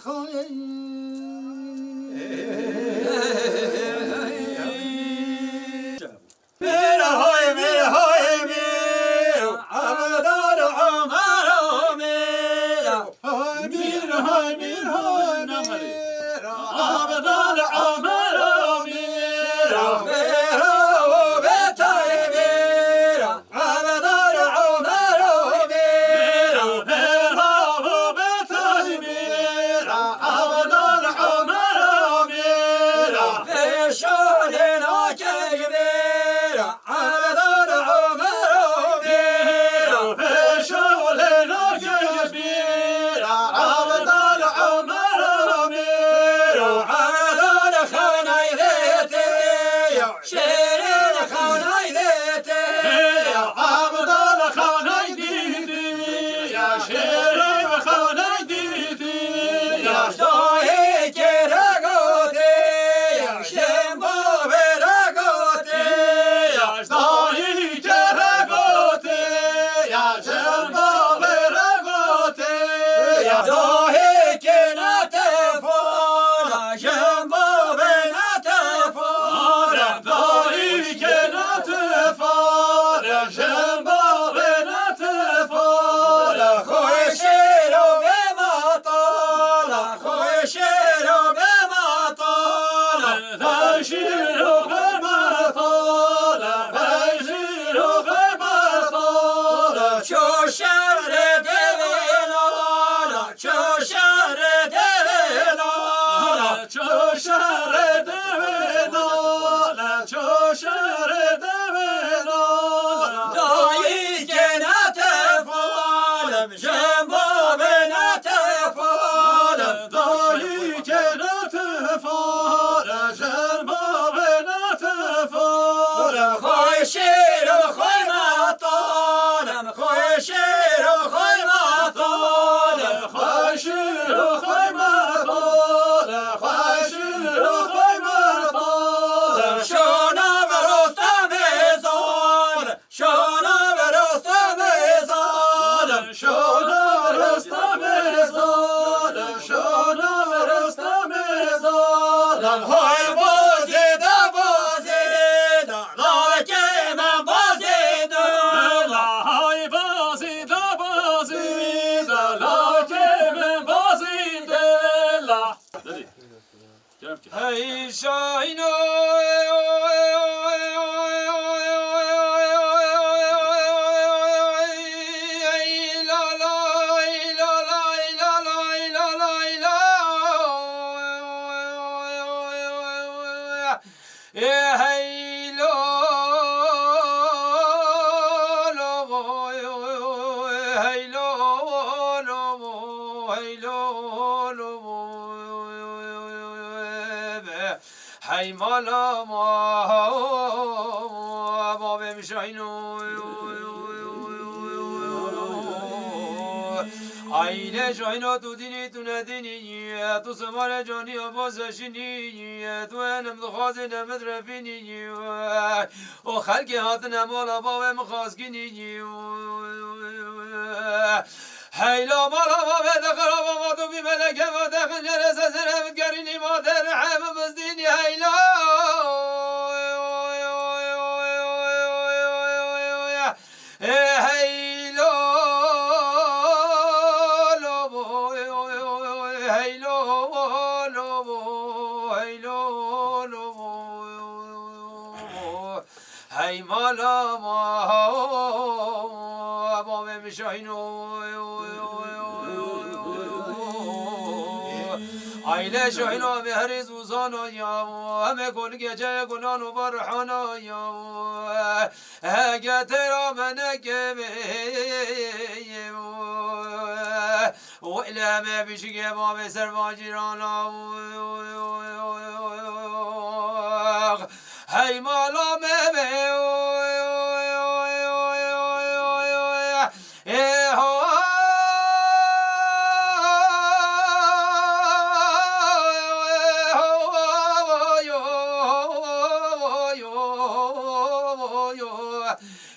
Xanê. Mîr hay, mîr hay, mîr, Evdal Omer o mîr. Hay mîr hay, mîr hay, mîr, Evdal Omer o mîr. Mîr o betay mîr, Evdal Omer o mîr. Mîr o betay mîr, Evdal Omer o mîr. Pêşo lê nakek mîr. Evdal Omer o mîr, pêşo lê nakek mîr. Evdal Omer o mîr, Evdal xanay dêtê, şêrê xanay dêtê. Evdal xanay dîtî, şêrê xanay dîtî. Dayê kê re gotê, şem bavê re gotê. Dayî kê re gotê, ya jemba vê re gotê, ya dahê kê netefar, jemba vê netefar, dayî kê netefar, jemba vê netefar, xweşêro bê matala, xweşêro bê matala, xweşêro bê matala, xweşêro bê matala, ço şerê devê nala, ço Hey şahino. Ê hey lo, lo, hey lo, lo, hey lo, lo, be. Hey mala ma, bavê min şahîno. Aîle şahîno, tu dînî, tu nedînî, tu semare canî, abo zeşînî, tu enem dixwazê, ne min direvînî. û xelkê hatine mala bavê min xazgînî. Heyla mala bavê de xiraba ma tu bî meleke ma te xincerê sezere min gerînî ma te rihê min bizdînî heyla. Ê heylo, lo bo, heylo, lo bo, heylo, lo bo. Hey mala ma, bavê min şahîno. Aîle şahîno, em ê herî zûzana ya, em ê kolikê çayê gunan û barihana ya. Heke tera me nekeve, wele me bişike bavê serva cîrana. Hey mala me be, ê ho,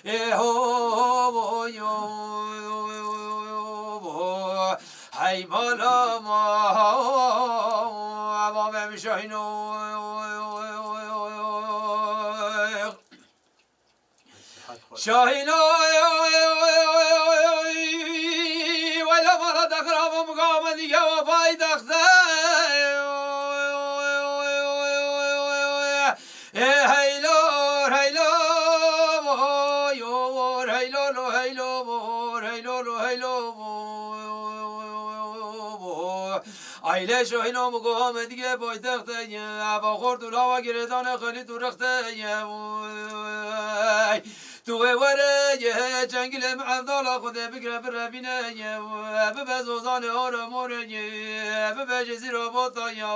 ê ho, hey mala ma, bavê min şahîno. Şahîno, wele mala te xirab, min gava min dike we paytexte. Ê heylo, heylo, bo, yo, heylo, lo, heylo, bo, heylo, lo, heylo, bo. Aîle şahîno, min gava min dike paytexte ye, eva xort û lawa girêdane xelît û rexte ye. Tu wê were ye, cengilê min evdala Xwedê bigire birevîne ye, bibe zozanê ora more ye, bibe jezîra bota ya.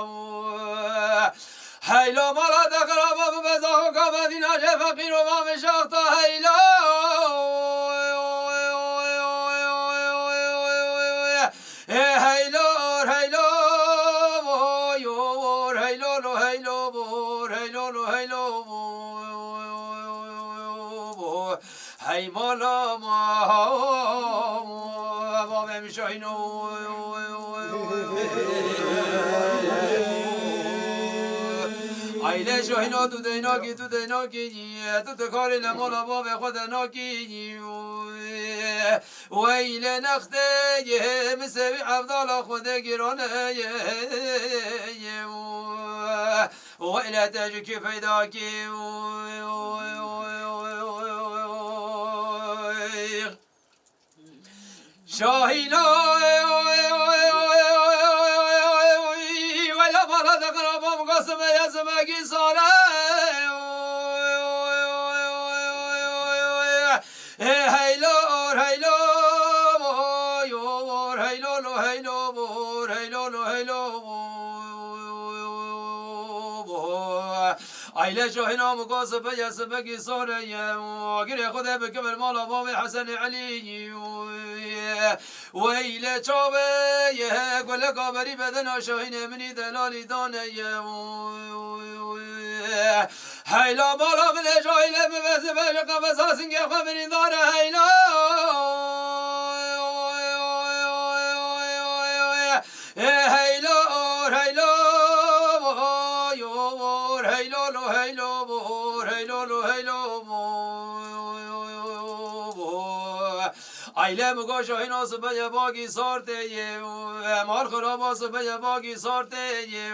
Heyla mala te xiraba bibe zaxoka Medîna jê feqîr û mame şaxta heyla. Ê heylo, or heylo, bo, yo, or heylo, lo heylo, bo, or heylo, lo heylo, bo, bo. Hey mala ma, bavê min şahîno. Aîle şahîno, tu deynakî, tu deynakî, tu te karê le mala bavê xwe de nakî. Weylê nextê ye, min sewî evdala Xwedê girane ye. Weylê te ji kî peyda kî. Şahîna, wela mala de xiraba min gosime ye zimegî sare. Ê heylo, or heylo, bo, yo, or heylo, lo heylo, bo, or heylo, lo heylo, bo, bo. Aîle şahîna min gosime ye zimegî sare ye. Girê Xwedê bikevin mala bavê Hesenê Elî. Weylê çavê ye, guleka berî bedena şahînê minî delalî dane ye. Heyla bala min ê şahînê min bezime ji qefesa singê xwe birîndar e heyla. Ê heylo, or heylo, bo, yo, or heylo, lo heylo, bo, or heylo, lo heylo, bo. Aîle min got şahîna sibê ye bagî sar tê ye. Mal xiraba sibê ye bagî sar tê ye.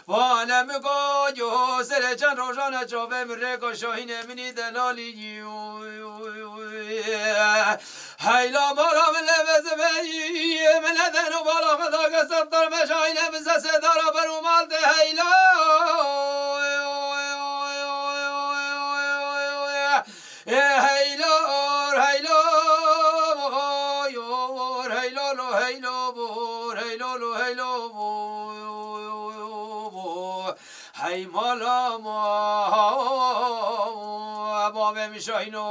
Vane min go yo, serê çend rojane çavê min rêka şahînê min î delalî. Heyla mala min lê bezimeyî, min nedeno bala xwe dage seftar me şahînê min zesê dara ber û mal de heyla. Ê heylo, heylo, yor, heylo, lo, heylo, bor, heylo, lo, heylo, bor, hey mala ma, bavê min şahîno.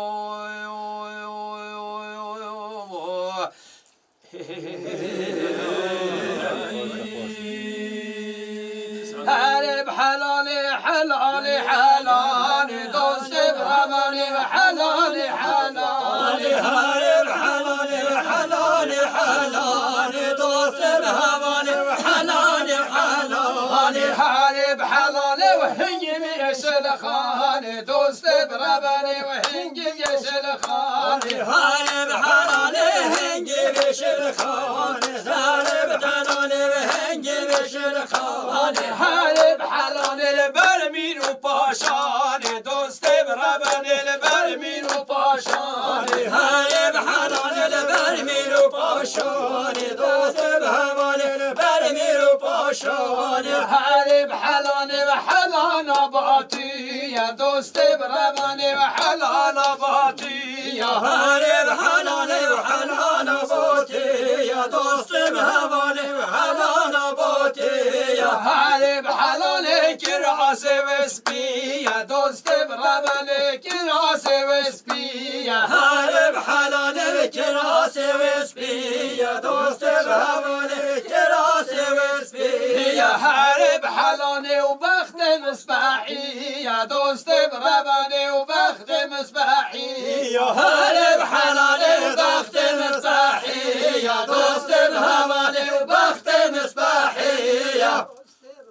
Herib helalê, helalê, helalê, dostê bi hevalê, helalê, helalê. Herib helalê, helalê, helalê, dostê bi hevalê, helalê, helalê. Herib helalê û hingî min yeşil xanê, dostê bi hevalê û hingî yeşil xanê. Herib helalê, hingî yeşil xanê. Herib helalê, hingî yeşil xanê. Herib helalê li ber mîr û paşanê, dostê bi hevalê li ber mîr û paşanê. Herib helalê li ber mîr û paşanê, dostê bi hevalê li ber mîr û paşanê. Herib helalê ve helana batiye, dostê bi hevalê ve helana batiye. Herib helalê ve helana batiye, dostê bi hevalê ve helana batiye. Herib helalê kirasê ve spiye, dostê bi hevalê kirasê ve spiye. Herib helalê kirasê ve spiye, dostê bi hevalê kirasê ve spiye. Herib helalê û bextê min spehiye, dostê bi hevalê û bextê min spehiye. Herib helalê û bextê min spehiye, dostê bi hevalê û bextê min spehiye.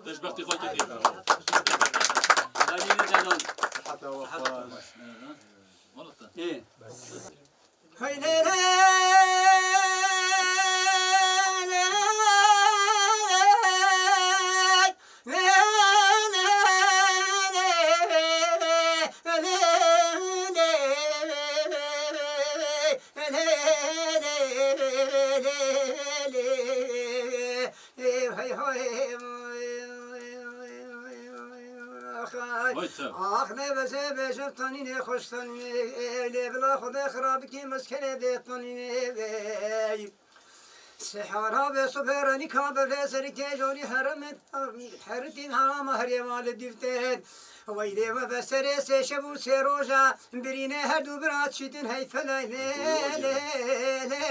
Te ji bextê xwe ketiye. Halî ne delal. Heta wefa. Ê. Hey lê lê lê lê lê lê lê lê lê lê lê lê lê. Ê, hey, hey. Vay te. Ax, ne beze bejim tanînê xweş tanînê. Ê, lê bila Xwedê xirabikî mezkerê bê tanînê. Ey. Sehara be subê renîka be vê serikê jorî heremê, herîtîn herama herê vale dîvtên. Weylê we be serê sê şev û sê roja birînê her du bira çîtin hey felay lê, lê, lê,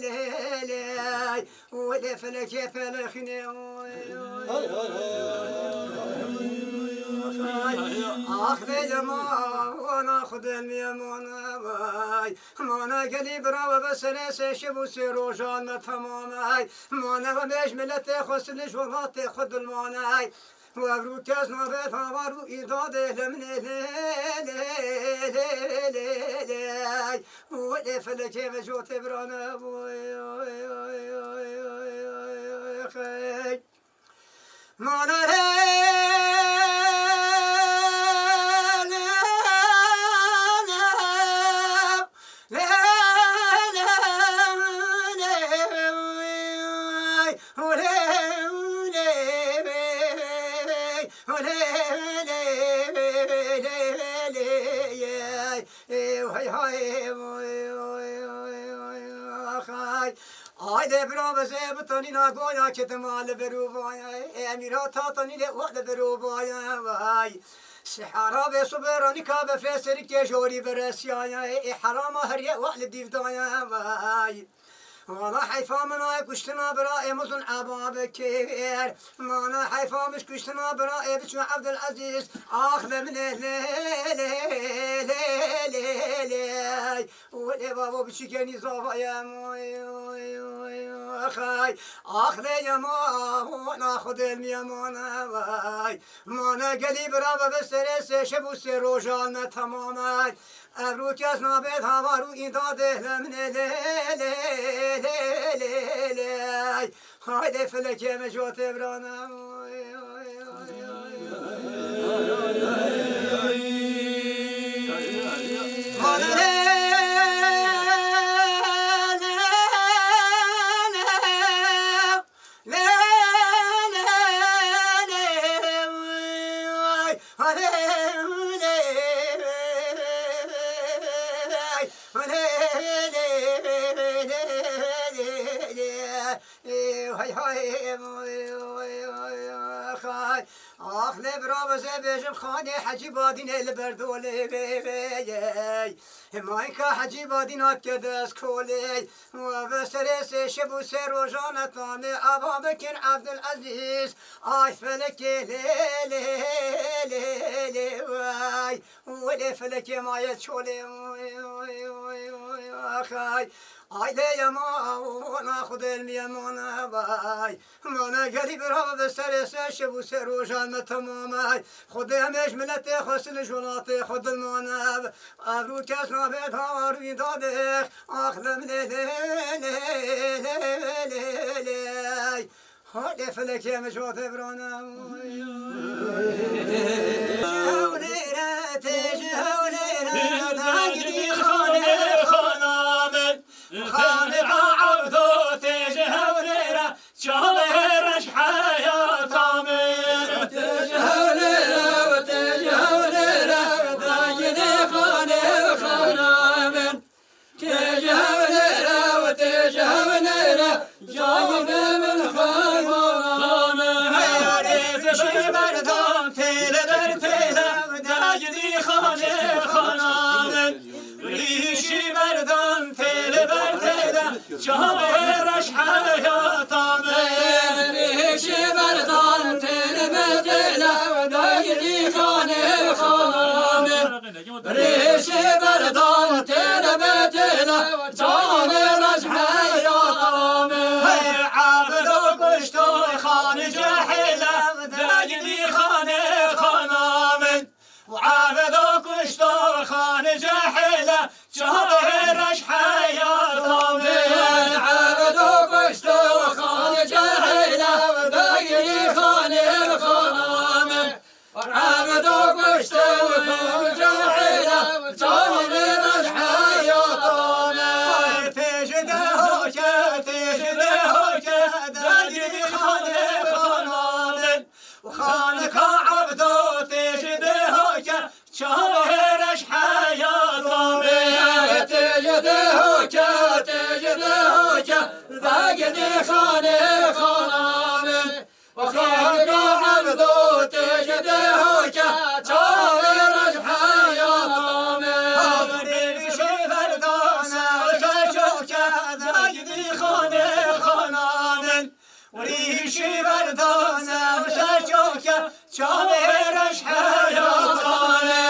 lê, lê. Welê felekê felexînê. Oy, oy, oy, oy, oy, oy. Ax lê mana Xwedê miyemana vay. Mana gelî bira we be serê sê şev û sê rojan me temam ay. Mana we bêj miletê xwe siliş welatê xwe dilman ay. Û evro kes navê havar û îdadê li min ê lê, lê, lê, lê, lê, lê. Û lê felekê ve jotê birane. Oy, oy, oy, xey. Mane re, lê, lê, lê, lê, lê, lê. Ay de bira beze bitanîna goya ketima li berû vaya. Emîra tatanî lê wa li berû vaya vay. Sihara be subê ranîka be fê serikê jorî beresiyaya. Ê herama heriye wa li dîv daya vay. Mana heyfa min ay kuştina bira ê mizin eba bikir. Mana heyfa min kuştina bira ê biçû Evdil Ezîz. Ax le min ê lê, lê, lê, lê, lê. Welê bavo biçûkê nî zava ye. Oy, oy, oy, oy, axay. Ax lê yema, wana Xwedê min yemane vay. Mane gelî bira be bi serê sê şev û sê rojan me temam ay. Evro kes nabê havar û îdadê li min ê lê, lê, lê, lê, lê. Haydê felekê me jotê birane. Hay hay, hay. Ax lê bira, ez ê bêjim, xanê Hecî Badînê li ber dolê. Mayka Hecî Badîn hat ke dest kolê. Ve serê sê şev û sê rojan e tamê, ava bikin Evdilezîz. Ay felekê lê lê lê lê, way. Welê felekê maye çolê, oy, oy, oy, oy, oy, ax, ay. Aileye ma, ona Xwedê elmiye mane, vay. Mane gelî bira, bi serê sê şev û sê rojan me temam, ay. Xwedê em ê ji miletê xwe, silij welatê xwe dilmane. Evro kes nabe dar wî dadê, ax lem lê lê lê lê lê lê. Halê felekê min ji wadê birane. Hewlêre, tê ji Hewlêre, dagirî xanê xana min. Xaneka Evdo, tê ji Hewlêre, çavê reş heyata min. Tê ji Hewlêre, tê ji Hewlêre, dagirî xanê xana min. Tê ji Hewlêre, tê ji Hewlêre, cayê min xeybana min. Rêz ji merdan tê li ber tê de, dagirî xanê xana min. Rîşî merdan tê li ber tê de, çavê reş heyata min. Rîşî merdan tê li ber tê de, dagirî xanê xana min. Rêşê berdan têle be têle, canê reş heyata me. Hey, Evdo kuşto xanê cehêle, degdî xanê xana min. Evdo kuşto xanê cehêle, canê reş heyata me. Evdo kuşto xanê cehêle, degdî xanê xana min. Evdo kuşto xanê cehêle, canê reş heyata me. Tê ji Dehokê, tê ji Dehokê, degirî xanê xana min. Xaneka Evdo, tê ji Dehokê, çavê reş heyata me. Tê ji Dehokê, tê ji Dehokê, degirî xanê xana min. Xaneka Evdo tê ji Dehokê, çavê reş heyata me. Rîşî verdane ser çokê, degdî xanê xana min. Rîşî verdane ser çokê, çavê reş heyata me.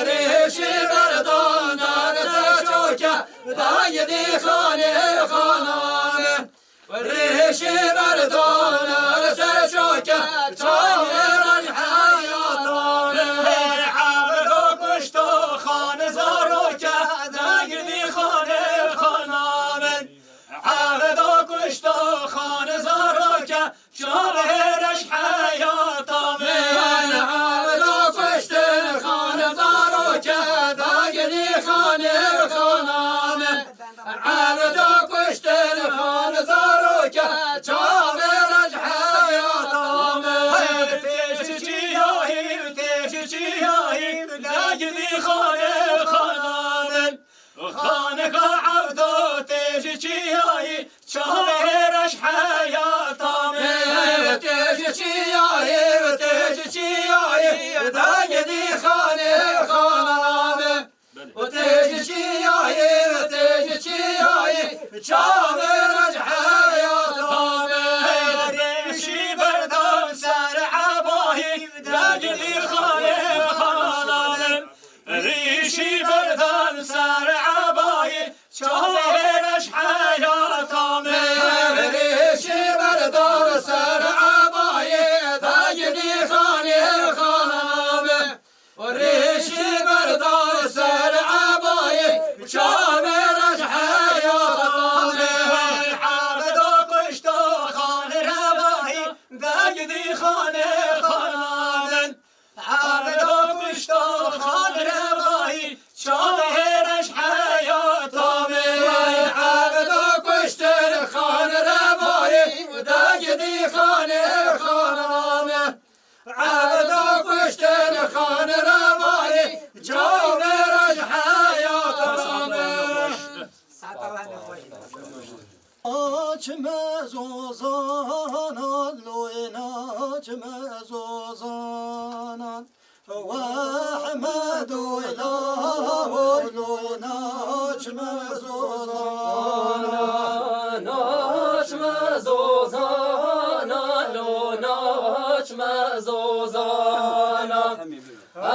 Rîşî verdane ser çokê, degdî xanê xana min. Rêşê berdana ser çokê, çavê reş heyata me. Evdo kuşto xanê zarokê, degirî xanê xana min. Evdo kuşto xanê zarokê, çavê reş heyata me. Evdo kuşto xanê zarokê, degirî xanê xana min. Evdo kuştin xanê zarokê, çavê reş heyata me. Tê ji çiyayî, tê ji çiyayî, degirî xanê xana min. Xaneka Evdo tê ji çiyayî, çavê reş heyata me. Zozana, loy naçme zozana. Wehmedo lawo, loy naçme zozana. Naçme zozana, lo naçme zozana.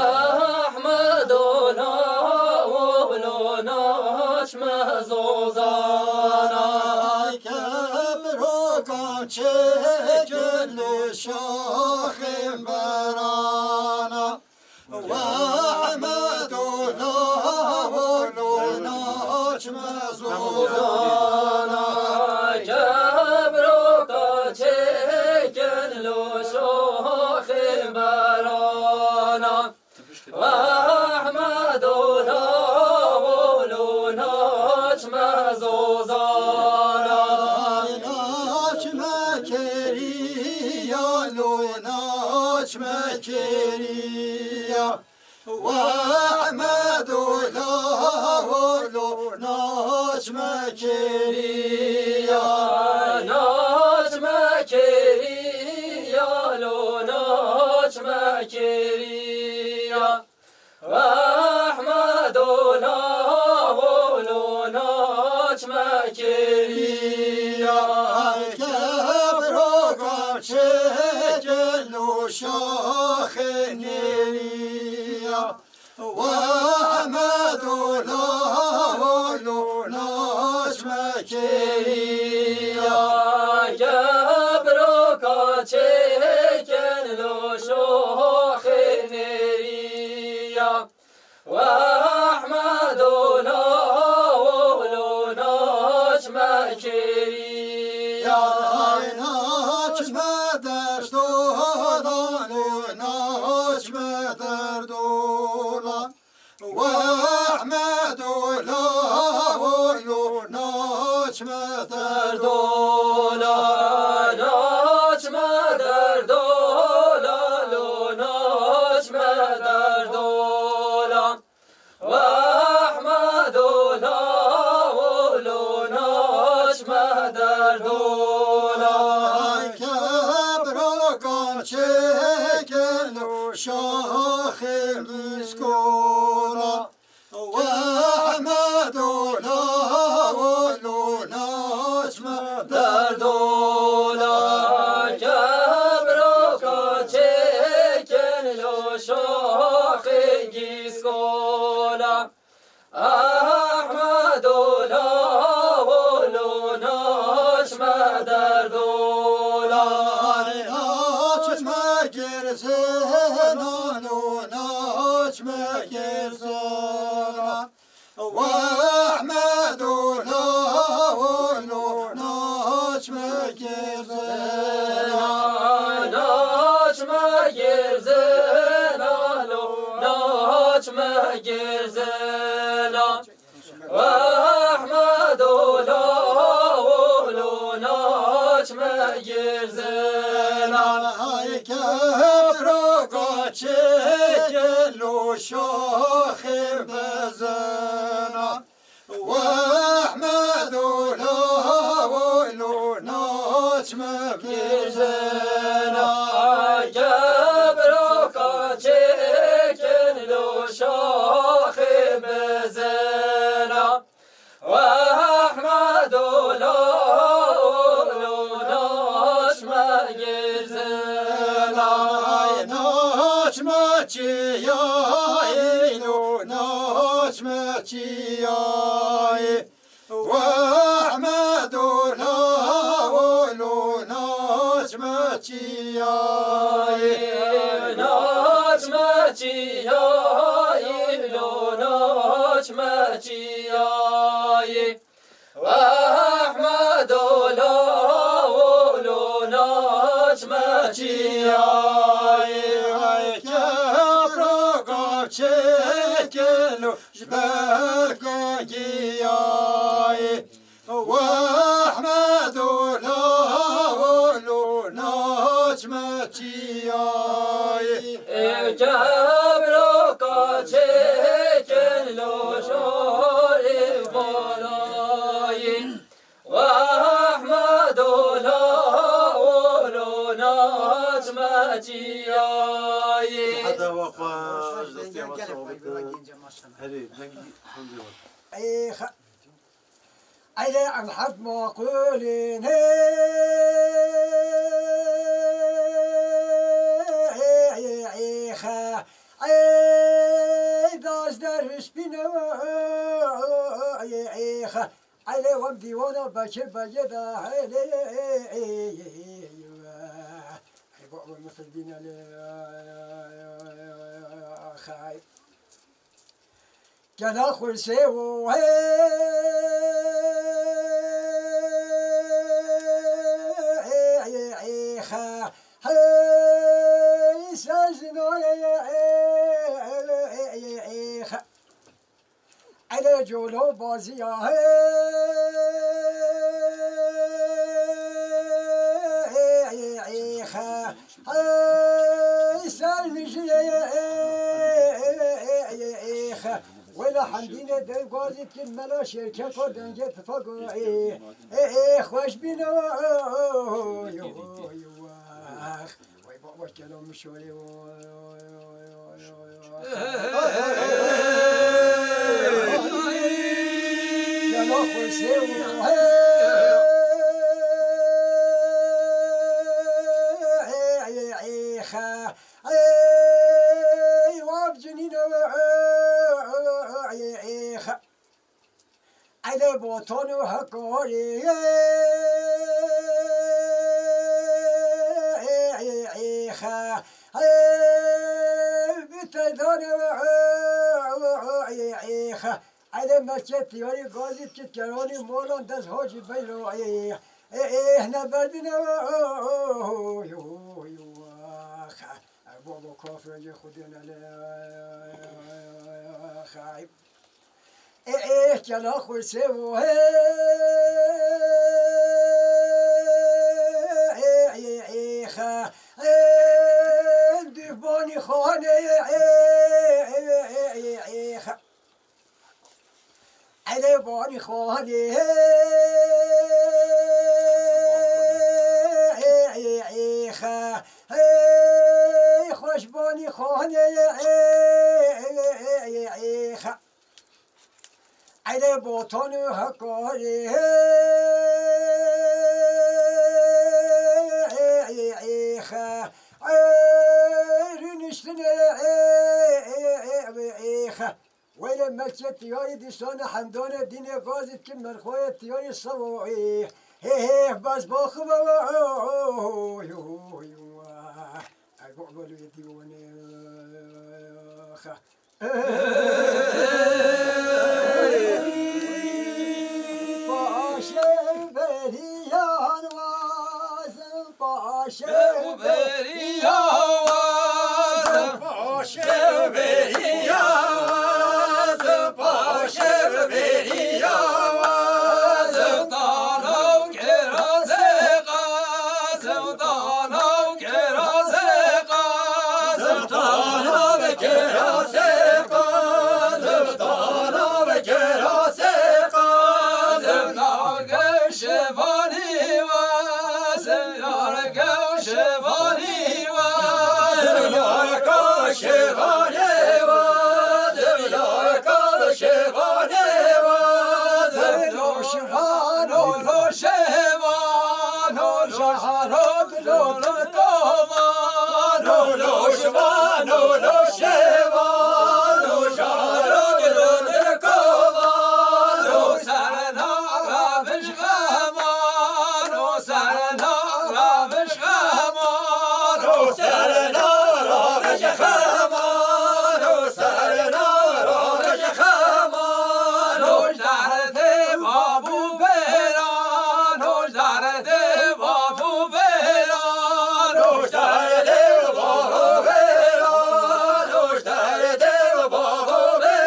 Ehmedo lawo, lo naçme zozana. Kebrokan çêkin lo şaxên berana. Wehmedo lawo, lo naçme zozana. Kebrokan çêkin lo şaxên berana. Ehmedo lawo, lo naçme zozana. Naçme keriya, lo naçme keriya. Ehmedo lawo, lo naçme keriya. Naçme keriya, lo naçme keriya. Ehmedo lawo, lo naçme keriya. Kebrokan çêkin lo şaxê nêriya. Ehmedo lawo, lo naçme keriya. Kebrokan çêkin lo şaxê nêriya. Ehmedo lawo, lo naçme keriya. Naçme derdola, lo naçme derdola. Ehmedo lawo, lo naçme derdola. Naçme derdola, lo naçme derdola. Ehmedo lawo, lo naçme derdola. Kebrokan çêkin lo şaxê miskola. Ehmedo lawo, lo naçme derdola. Kebrokan çêkin lo şaxê gîskola. Ehmedo lawo, lo naçme derdola. Naçme girzena, lo naçme girzena. Ehmedo lawo, lo naçme girzena. Naçme girzena, lo naçme girzena. Ehmedo lawo, lo naçme girzena. Ay kebroka çêkin lo şaxê bezena. Ehmedo lawo, lo naçme girzena. Kebroka çêkin lo şaxê bezena. Ehmedo lawo, lo naçme girzena. Ay naçme çiyayê, lo naçme çiyayê. Ehmedo lawo, lo naçme çiyayê. Naçme çiyayê, lo naçme çiyayê. Ehmedo lawo, lo naçme çiyayê. Ay kebroka çêkin lo ji ber ku giyayê. Ehmedo lawo, lo naçme çiyayê. Kebroka çêkin lo şorê balayê. Ehmedo Çiyayê. Heda we xweş, destê we sax bitin. Herê, dengî hemdê we. Ey, xa-, Eyle Elhad maqulîne, ey, ey, ey, xa, ey, daz derviş bîne, ey, ey, xa, eyle wem dîwana Bekir Begê de, eyle, ey, ey, ey, ey, ey, baba Misir bîne, ey, xa. Gela xwesê û hey, hey, hey, hey, hey, sazino, hey, hey, hey, hey, hey, hey, ele colo baziya, hey, hey, hey, hey, hey, sazmiji, hey, hey, hey, hey, hey, hey, hey, Wela hemdîne dev gazî kir mela şêrkeko dengê tifako ê, ê, ê, xweş bîne, oy, oy, oy, wax. Vay baba, kela min şorê, oy, oy, oy, oy, oy, oy. Kela xwesê, oy, hey, hey, hey, xa. Ey, wab cinîne, ey, ey, xa. Ele botan û hekarê, ey, ey, ey, xa. Ey, bi teydanê, ey, ey, ey, xa. Ele merkez tiyarî gazî ki keranî molan dest hacî beyro, ey, ey, ey, hne berdine, oy, oy, oy, xa. Baba kafirê Xwedê nele, xayb. Ê, ê, kela xwesê û hey, ê, ê, ê, xa, ê, dîvanî xanê, ê, ê, ê, ê, ê, xa. Ele banî xanê, ê, ê, ê, xa, ey, xweş banî xanê, ê, ê, ê, ê, ê, xa. Ele botan û hekarê, ê, ê, ê, ê, xa, ey, rûniştinê, ê, ê, ê, ê, ê, xa. Wele mekçe tiyayî dîsane hemdane dînê gazî ki merxoye tiyayî sevoyî. Hê hê bas baxi baba. Ay baba lu yedî bone. Paşe beriyan vazim. Paşe û beriya wazim, paşe û beriya wazim, paşe û beriya wazim. Tana û kerazê qazim, tana û kerazê qazim, tana ve kerazê qazim, tana ve kerazê qazim. Narge şevanî wazim, narge şevanî wazim, narge şevanî wazim, narge şevanî wazim. Lo şevano, lo şevano, lo şaro, lo lo tovano, lo şevano, lo şevano, şaro, lo lo tovano. Serna raviş xemano, serna raviş xemano, serna raviş xemano, serna raviş xemano. Derdê bav û bêran, derdê bav û bêran, derdê bav û bêran, derdê bav û bêran.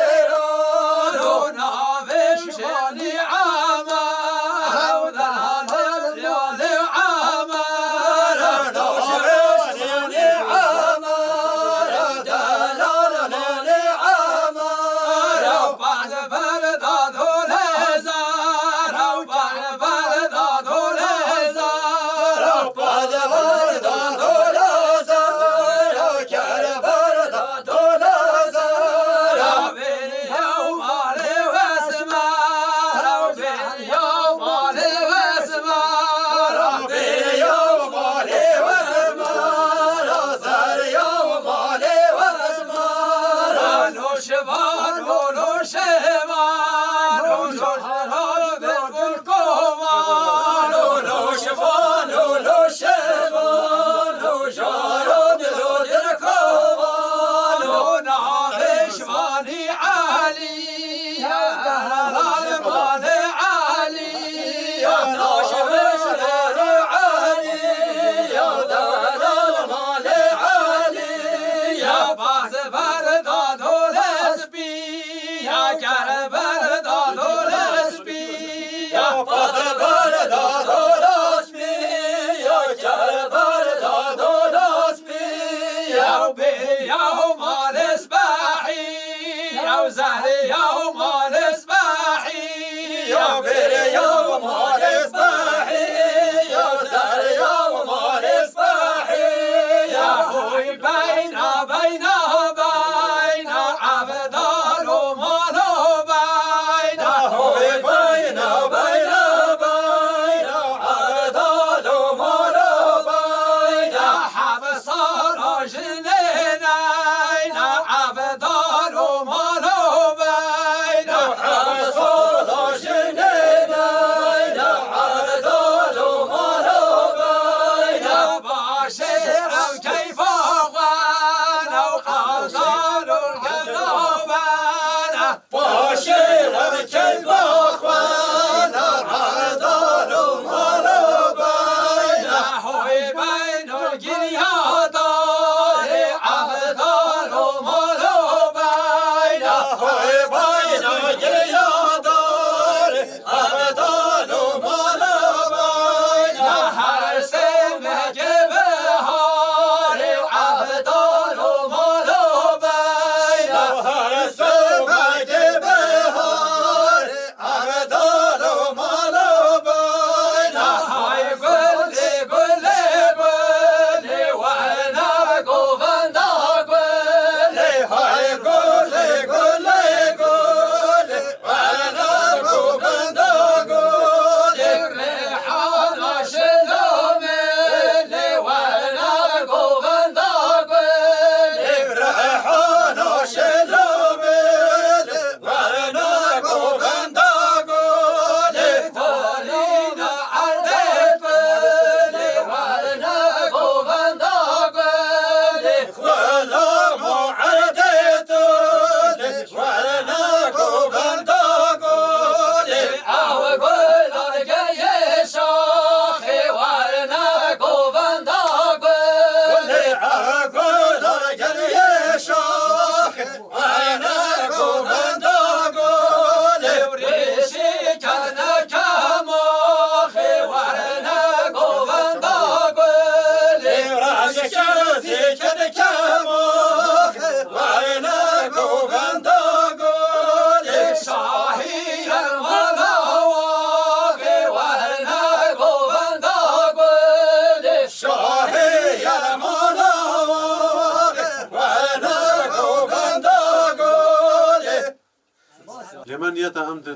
Me niyeta em di, e,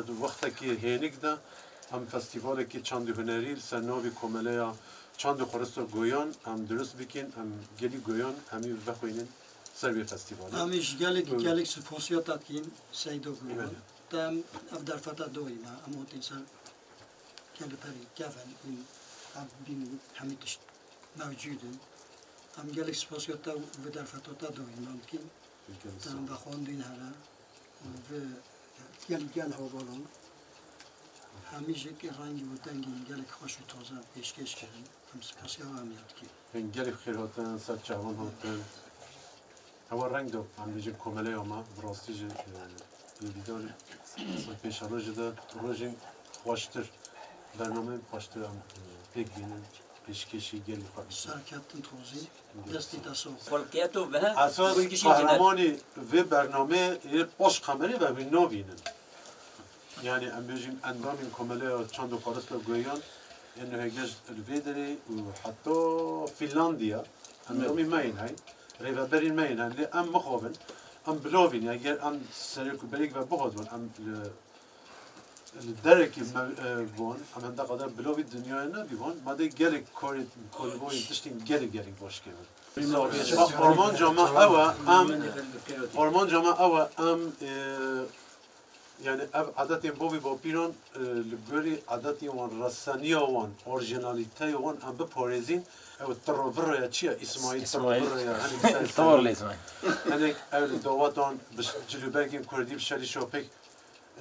di wextekî hênik de em festîvalekî çandî hunerî li ser navî Komeleya Çand û Xwarista Goyan em dirust bikin, em gelî goyan hemî vexwînin ser vê festîvalê. Em ê ji gelek, Buyurun. Gelek sipasiya te dikin Seyda Goyan. Buyurun. Te em ev derfeta doyî me, em hatin ser gelê perî kevin, em bîn hemî tişt mewcûd in. Em gelek sipasiya te vê derfeta te doyî me dikin. Te em vexwandin here. Bi gel gel hevalan. Hemî jî rengî û dengên gelek xweş û taze pêşkêş kirin. Em spasiya we em ya dikin. Hên gelek xêr hatin, ser çavan hatin. Hewa reng de em bêjin komeleya me, bi rastî jî, e, êdî de ser pêşerojê de rojên xweştir, bernameyên xweştir em, e, pêk bînin. Pêşkêşî gelî xwe bikin. Serkeftin tozî, destî te sağ. Xulqiyet û ve Esas qehremanî vê bernameyê yê paş kamerê ve wî navînin. Yani em bêjin endamên Komeleya Çand û Xwarista Goyan ên hêgej li vê derê û heta Finlandiya endamî me yên hey, rêveberên me yên hey. Lê em mixabin, em bilavîn, eger em serê ku berêk ve bixwazin, em li Li derekî me, e, wan, em hende qadar bilavî dinyayê nebî wan, me dê gelek karê, karîborên tiştên gelek, gelek baş kirin. Armanca me ew e, em, armanca me ew e, em, e, yani ev adetên bavî bapîran, e, li gorî adetên wan, reseniya wan, orjinalîteya wan em biparêzîn. Ew tirroviro ya çi ye? Îsmaîl, Îsmaîl. Tirroviro ya, hinek ser Tirroviro Îsmaîl. Hinek ew li dawetan bi ş-, cilûbergên kurdî bi şerî şopek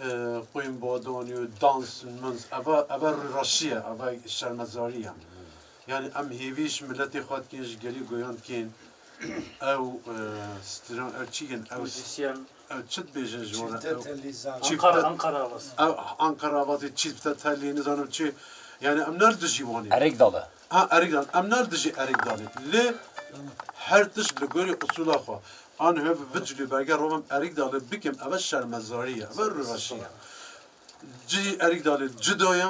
e, qoyunbadanî û dans, mins, eva, eva rûreşî ye, eva şermezarî ye. Yani em hêvî ji miletê xwe dikin, ji gelî goyan dikin. Ew, e, stiran, ew çi yin? Ew, Muzîsyen. Ew çi dibêjin ji wan re? Çifte Ew tellî zan. Çifte Ankara, Ankara havası. Ew Ankara havası, çifte tellî, nizanim çi. Yani em ne li dijî wan in? Erêk dal e. Ha, Erêk dal. Em ne li dijî Erêk dal in. Lê her tişt li gorî usûla xwe. An hê bi cilûberge rovim Erîkdalê bikim, eve şermezarî ye, eve rûreşî ye. Cihî Erîkdalê cuda ye,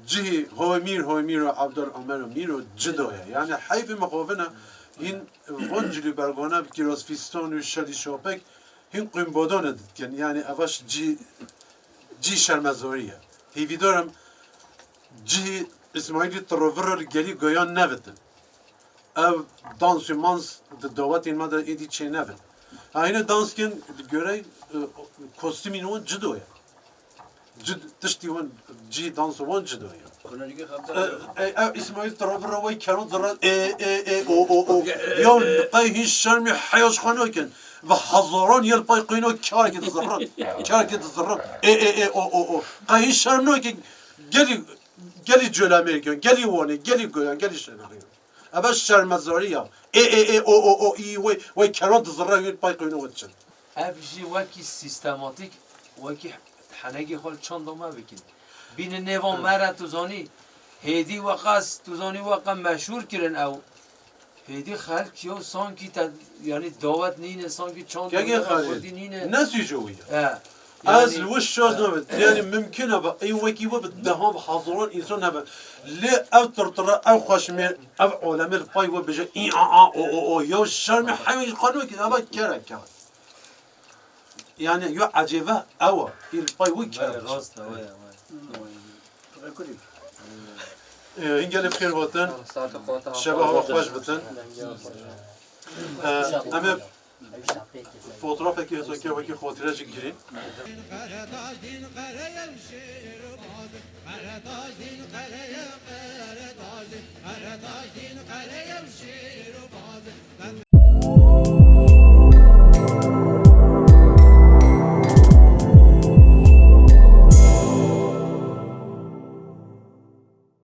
cihî Howe Mîr, Howe Mîro, Abdal Omer û Mîro cuda ye. Yani heyfê mixabin e, hîn van cilûbergane bi kîrozfîstan û şelî şopek hîn qîmbodanê dikin. Yani eve ş-, cî, cî şermezarî ye. Hêvîdar im cihî Îsmaîlî Tiroviro li gelî goyan nevitin. Ev dans û mans di dawetên me de êdî çênevin. Ha, hîne dans kin di gorey, e, kostîmên wan cido ye. Cid-, tiştî wan, cihê dansa wan cido ye. Hunerî xebder E, e, ev Îsmaîl Tiroviro wey kero zirret, e, e, e, o, o, o. Ya qey hîn şermî heya ji xwe nakin. Ve hezaran yel pay qîno karekî dizirrit. Karekî dizirrit. E, e, e, o, o, o. Qey hîn şerm nakin. Gelî, gelî Colemêrgan, gelî Wanê, gelî Goyan, gelî Şenexê. Eve şermezarî ya. Ê, ê, ê, o, o, o, î, wey, wey kero dizirre, wê pay qîno we diçin. Ev jî wekî sîstematîk, wekî henekê xwe li çanda me bikin. Bînin nêvan me re, tu zanî, hêdî weqas, tu zanî weqas meşhûr kirin ew. Hêdî xelk yo sankî te, yanî dawet nîne, sankî çanda Kengê me re Xalid, kurdî nîne. Ne sûcê wî ye. He. Ez li Yani, we şaz e, nabim. Yani mimkun e, ê wekî we bi dehan, bi hezaran însan hebe. Lê ev tirtire, ev xweşmêr, ev olemê li pay we bije, î, a, a, o, o, o, ya şermê heywan ji xwe nake, eva kerek e. Yani ya ecêbe ew e, î li pay we kerek. Belê, rast e, we, we. Ee, hîn gelê bi xêr hatin. Şeva we xweş bitin. Ee, em ê Fotoğrafekî hêsokê wekî xotire jî girî.